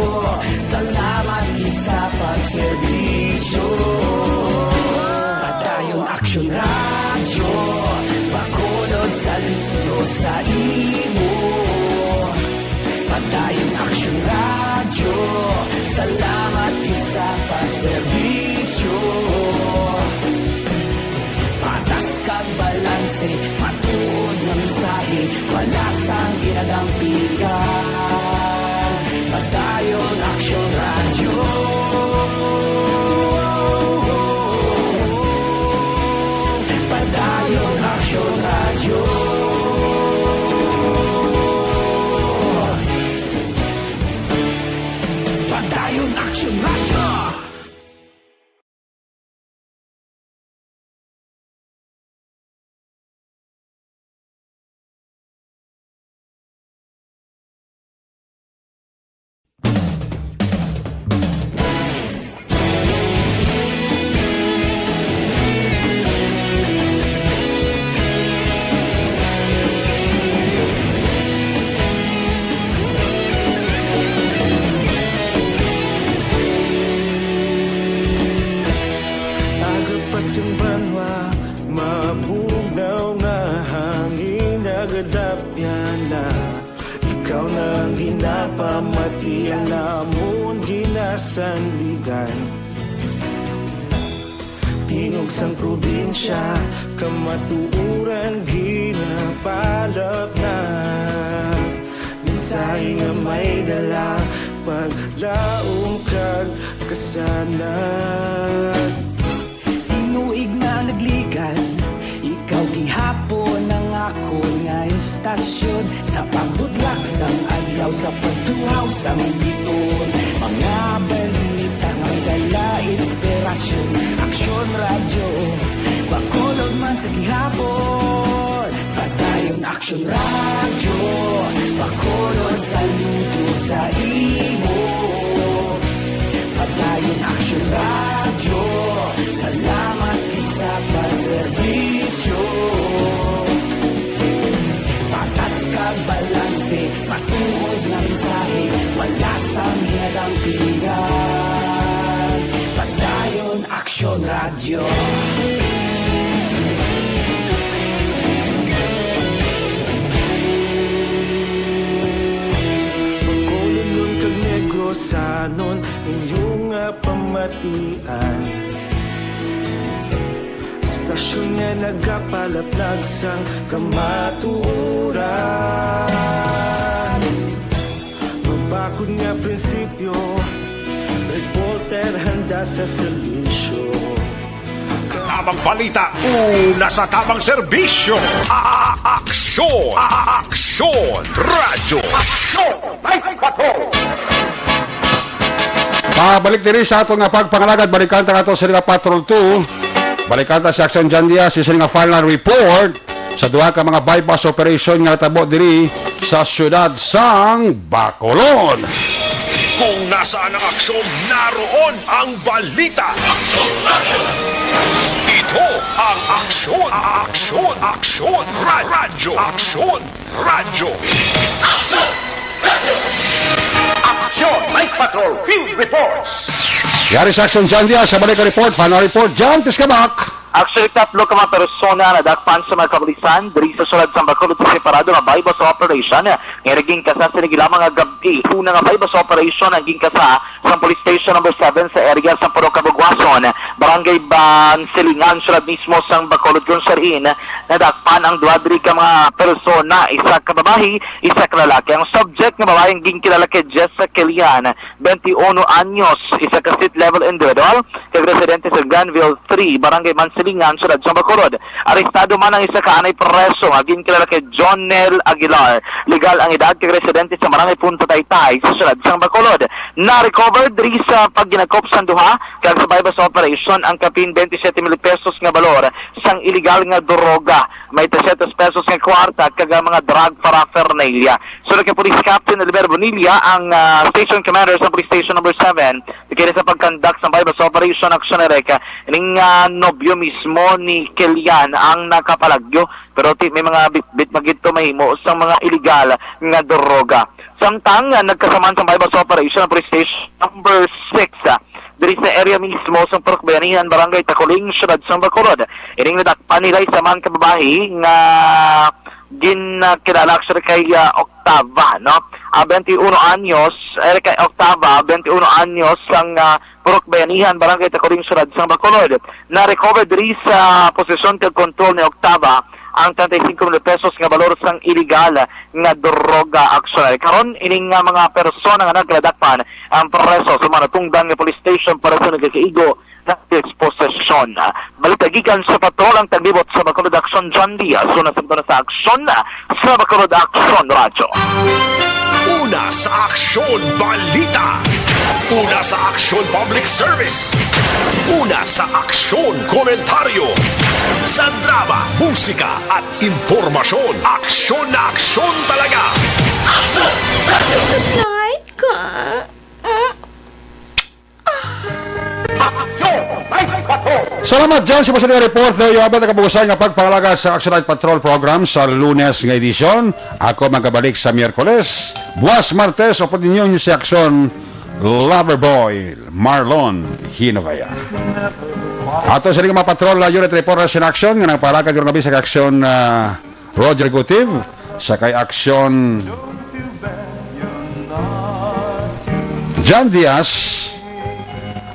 salamat gid sa pagserbisyo. Padayon Aksyon Radyo, Bacolod saludo sa imo. Padayon Aksyon Radyo, salamat gid sa pagserbisyo. Patas kag balanse, matuod nga mensahe, wala sang ginadampigan. Padayon Aksyon Radyo. Padayon Aksyon Radyo. Padayon Aksyon Radyo. Aga pa sing banwa, mabugnaw nga hangin, nagadapyan na. Ikaw na ang ginapamati, ang amon ginasandigan. Tingog sang probinsya, kamatuoran ginapalapnag. Mensahe nga may dala, paglaom kag kasanag. Tinuig na nagligad, ikaw gihapon ang akon nga istasyon. Sa pagbutlak sang adlaw, Sa pagtuhaw sang biton, mga balita nga may dala inspirasyon. Aksyon Radyo, Bacolod man sa gihapon. Padayon Aksyon Radyo, Bacolod saludo sa imo. Padayon Aksyon Radyo, salamat gid sa pagserbisyo. Patas kag balanse, matuod nga mensahe, wala sang hinadang pilihan. Padayon Aksyon Radyo. Bacolodnon kag Negrosanon, inyo nga pamatian. Istasyon nga nagapalaplag sang kamatuoran. Mabakod nga prinsipyo, reporter handa sa serbisyo. Tamang balita, una sa tamang serbisyo. A-, a-, aksyon, a-, a-, aksyon, radyo. Aksyon, may patrol. Pabalik diri sa ato nga pagpangalagad, balikan ta ato sa nga Patrol two. Balikan ta si Aksyon John Diaz, sa nga final report sa duha ka mga buy-bust operation nga natabo diri sa siyudad sang Bacolod. Kung nasaan ang aksyon, naroon ang balita. Ito ang aksyon, aksyon, aksyon, ra-, radyo, aksyon, radyo. Aksyon, Mike Patrol, Field Reports. Yari sa Aksyon John Diaz, sa balik report, final report, John Piscabak. Actually, tatlo ka mga persona nadakpan sa mga kapulisan diri sa siyudad sang Bacolod sa separado nga buy-bust operation nga naging kasa sa naging lamang nga gab-i. Una nga buy-bust operation ang ginkasa sa Police Station Number Seven sa area sa Purok Kabugwason, Barangay Bansilingan, siyudad mismo sang Bacolod, kung sarin nadakpan ang duha diri ka mga persona, isa ka babayi, isa ka lalaki. Ang subject nga babayi ang ginkilala kay Jessa Kilian, twenty-one anyos, isa ka street level individual, kag residente sa Granville three, Barangay Mansilingan, siyudad sa Bacolod. Arestado man ang isa ka anay preso nga ginkilala kay Jonel Aguilar. Legal ang edad kag residente sa Barangay Punta Taytay sa siyudad sang Bacolod. Na-recover diri sa pagginakop sang duha kag sa buy-bust operation ang kapin twenty-seven mil pesos nga balor sang iligal nga droga, may trescientos pesos nga kwarta kag ang mga drug paraphernalia. Suno kay Police Captain Oliver Bonilla, ang, ah, station commander sa Police Station Number Seven, kini sa pag-conduct sang buy-bust operation, Aksyon Erika, ning, ah, nobyo mismo ni Kilian ang nakapalagyo, pero ti may mga bitbit magito mahimo sang mga iligal nga droga. Samtang, ah, nagkasa man sang buy-bust operation ang Police Station Number Six, ah, diri sa area mismo sang Purok Bayanihan, Barangay Takuling, siyudad sang Bacolod. Ining nadakpan nila isa man ka babayi nga ginkilala actually kay, ah, Octava, no? Ah, twenty-one anyos, eh, kay Octava, twenty-one anyos, sang, ah, Purok Bayanihan, Barangay Takuling, siyudad sang Bacolod. Na-recover diri sa posesyon kag kontrol ni Octava ang treinta y cinco mil pesos nga balor sang iligal nga droga, actually. Karon, ining nga mga persona nga nagkadakpan ang preso sa mga natungdan nga police station para sa nagakaigo nga disposisyon. Balita gikan sa patrol ang taglibot sa Bacolod, Aksyon John Diaz. Una sa, una sa Aksyon, sa Bacolod Aksyon Radyo. Una sa Aksyon Balita. Una sa Aksyon Public Service. Una sa Aksyon Komentaryo. Sa drama, musika at impormasyon, aksyon na aksyon talaga. Aksyon! Night ka. Mm. Aksyon! Night Patrol! Salamat, John, sa mga report. There you have it, ang kabuusan nga pagpangalaga sa Aksyon Night Patrol program sa Lunes nga edisyon. Ako magabalik sa Miyerkules. Buwas Martes, upod ninyo si Aksyon Lover Boy, Marlon Hinovaya. Ato sa mga patrol, uh, unit report sa Aksyon nga nagpalakad karong gabi sa Aksyon, ah, Roger Gutiv, sa kay Aksyon John Diaz,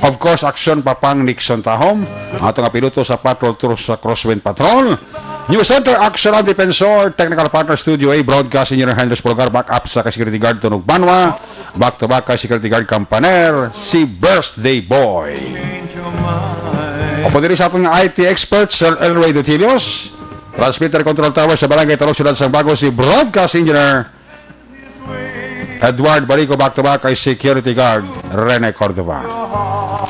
of course, Aksyon Papang Nixon Tahom, ato nga piloto sa Patrol Tour sa Crosswind Patrol. News Center, Aksyon ang Defensor, Technical Partner Studio A, Broadcast Engineer Henry Pulgar, backup sa kay Security Guard Tunog Banwa, back to back kay Security Guard Campaner, si Birthday Boy. Upod diri sa aton nga I T expert, Sir Elroy Dutilios, Transmitter Control Tower sa Barangay Talog, Siyudad sang Bago, si Broadcast Engineer Edward Barico, back to back kay security guard Rene Cordova.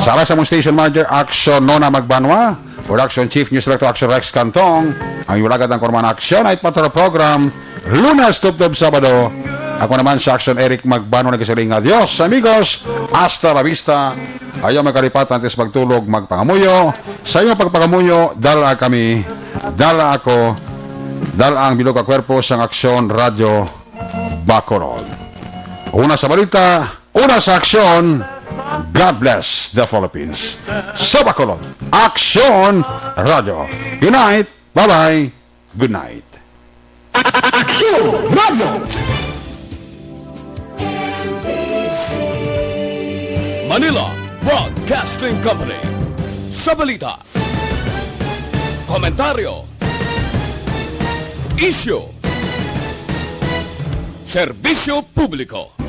Sa aras sa among station manager, Action Nona Magbanwa, production chief, news director, Action Rex Cantong, ang iwalagad ang Kurman Action Night Patrol Program, Lunes tubtob Sabado. Ako naman sa Action, Eric Magbanwa, nagasiling nga, "Adios, amigos, hasta la vista." Ayaw magkalipat, antes magtulog, magpangamuyo. Sa inyong pagpangamuyo, dala kami, dala ako, dala ang bilog ka kwerpo sang Aksyon Radyo Bacolod. Una sa balita, una sa aksyon. God bless the Philippines. Sa Bacolod, Aksyon Radyo. Good night. Bye-bye. Good night. Aksyon Radyo. Manila Broadcasting Company. Sa balita, komentaryo, isyu, serbisyo publiko.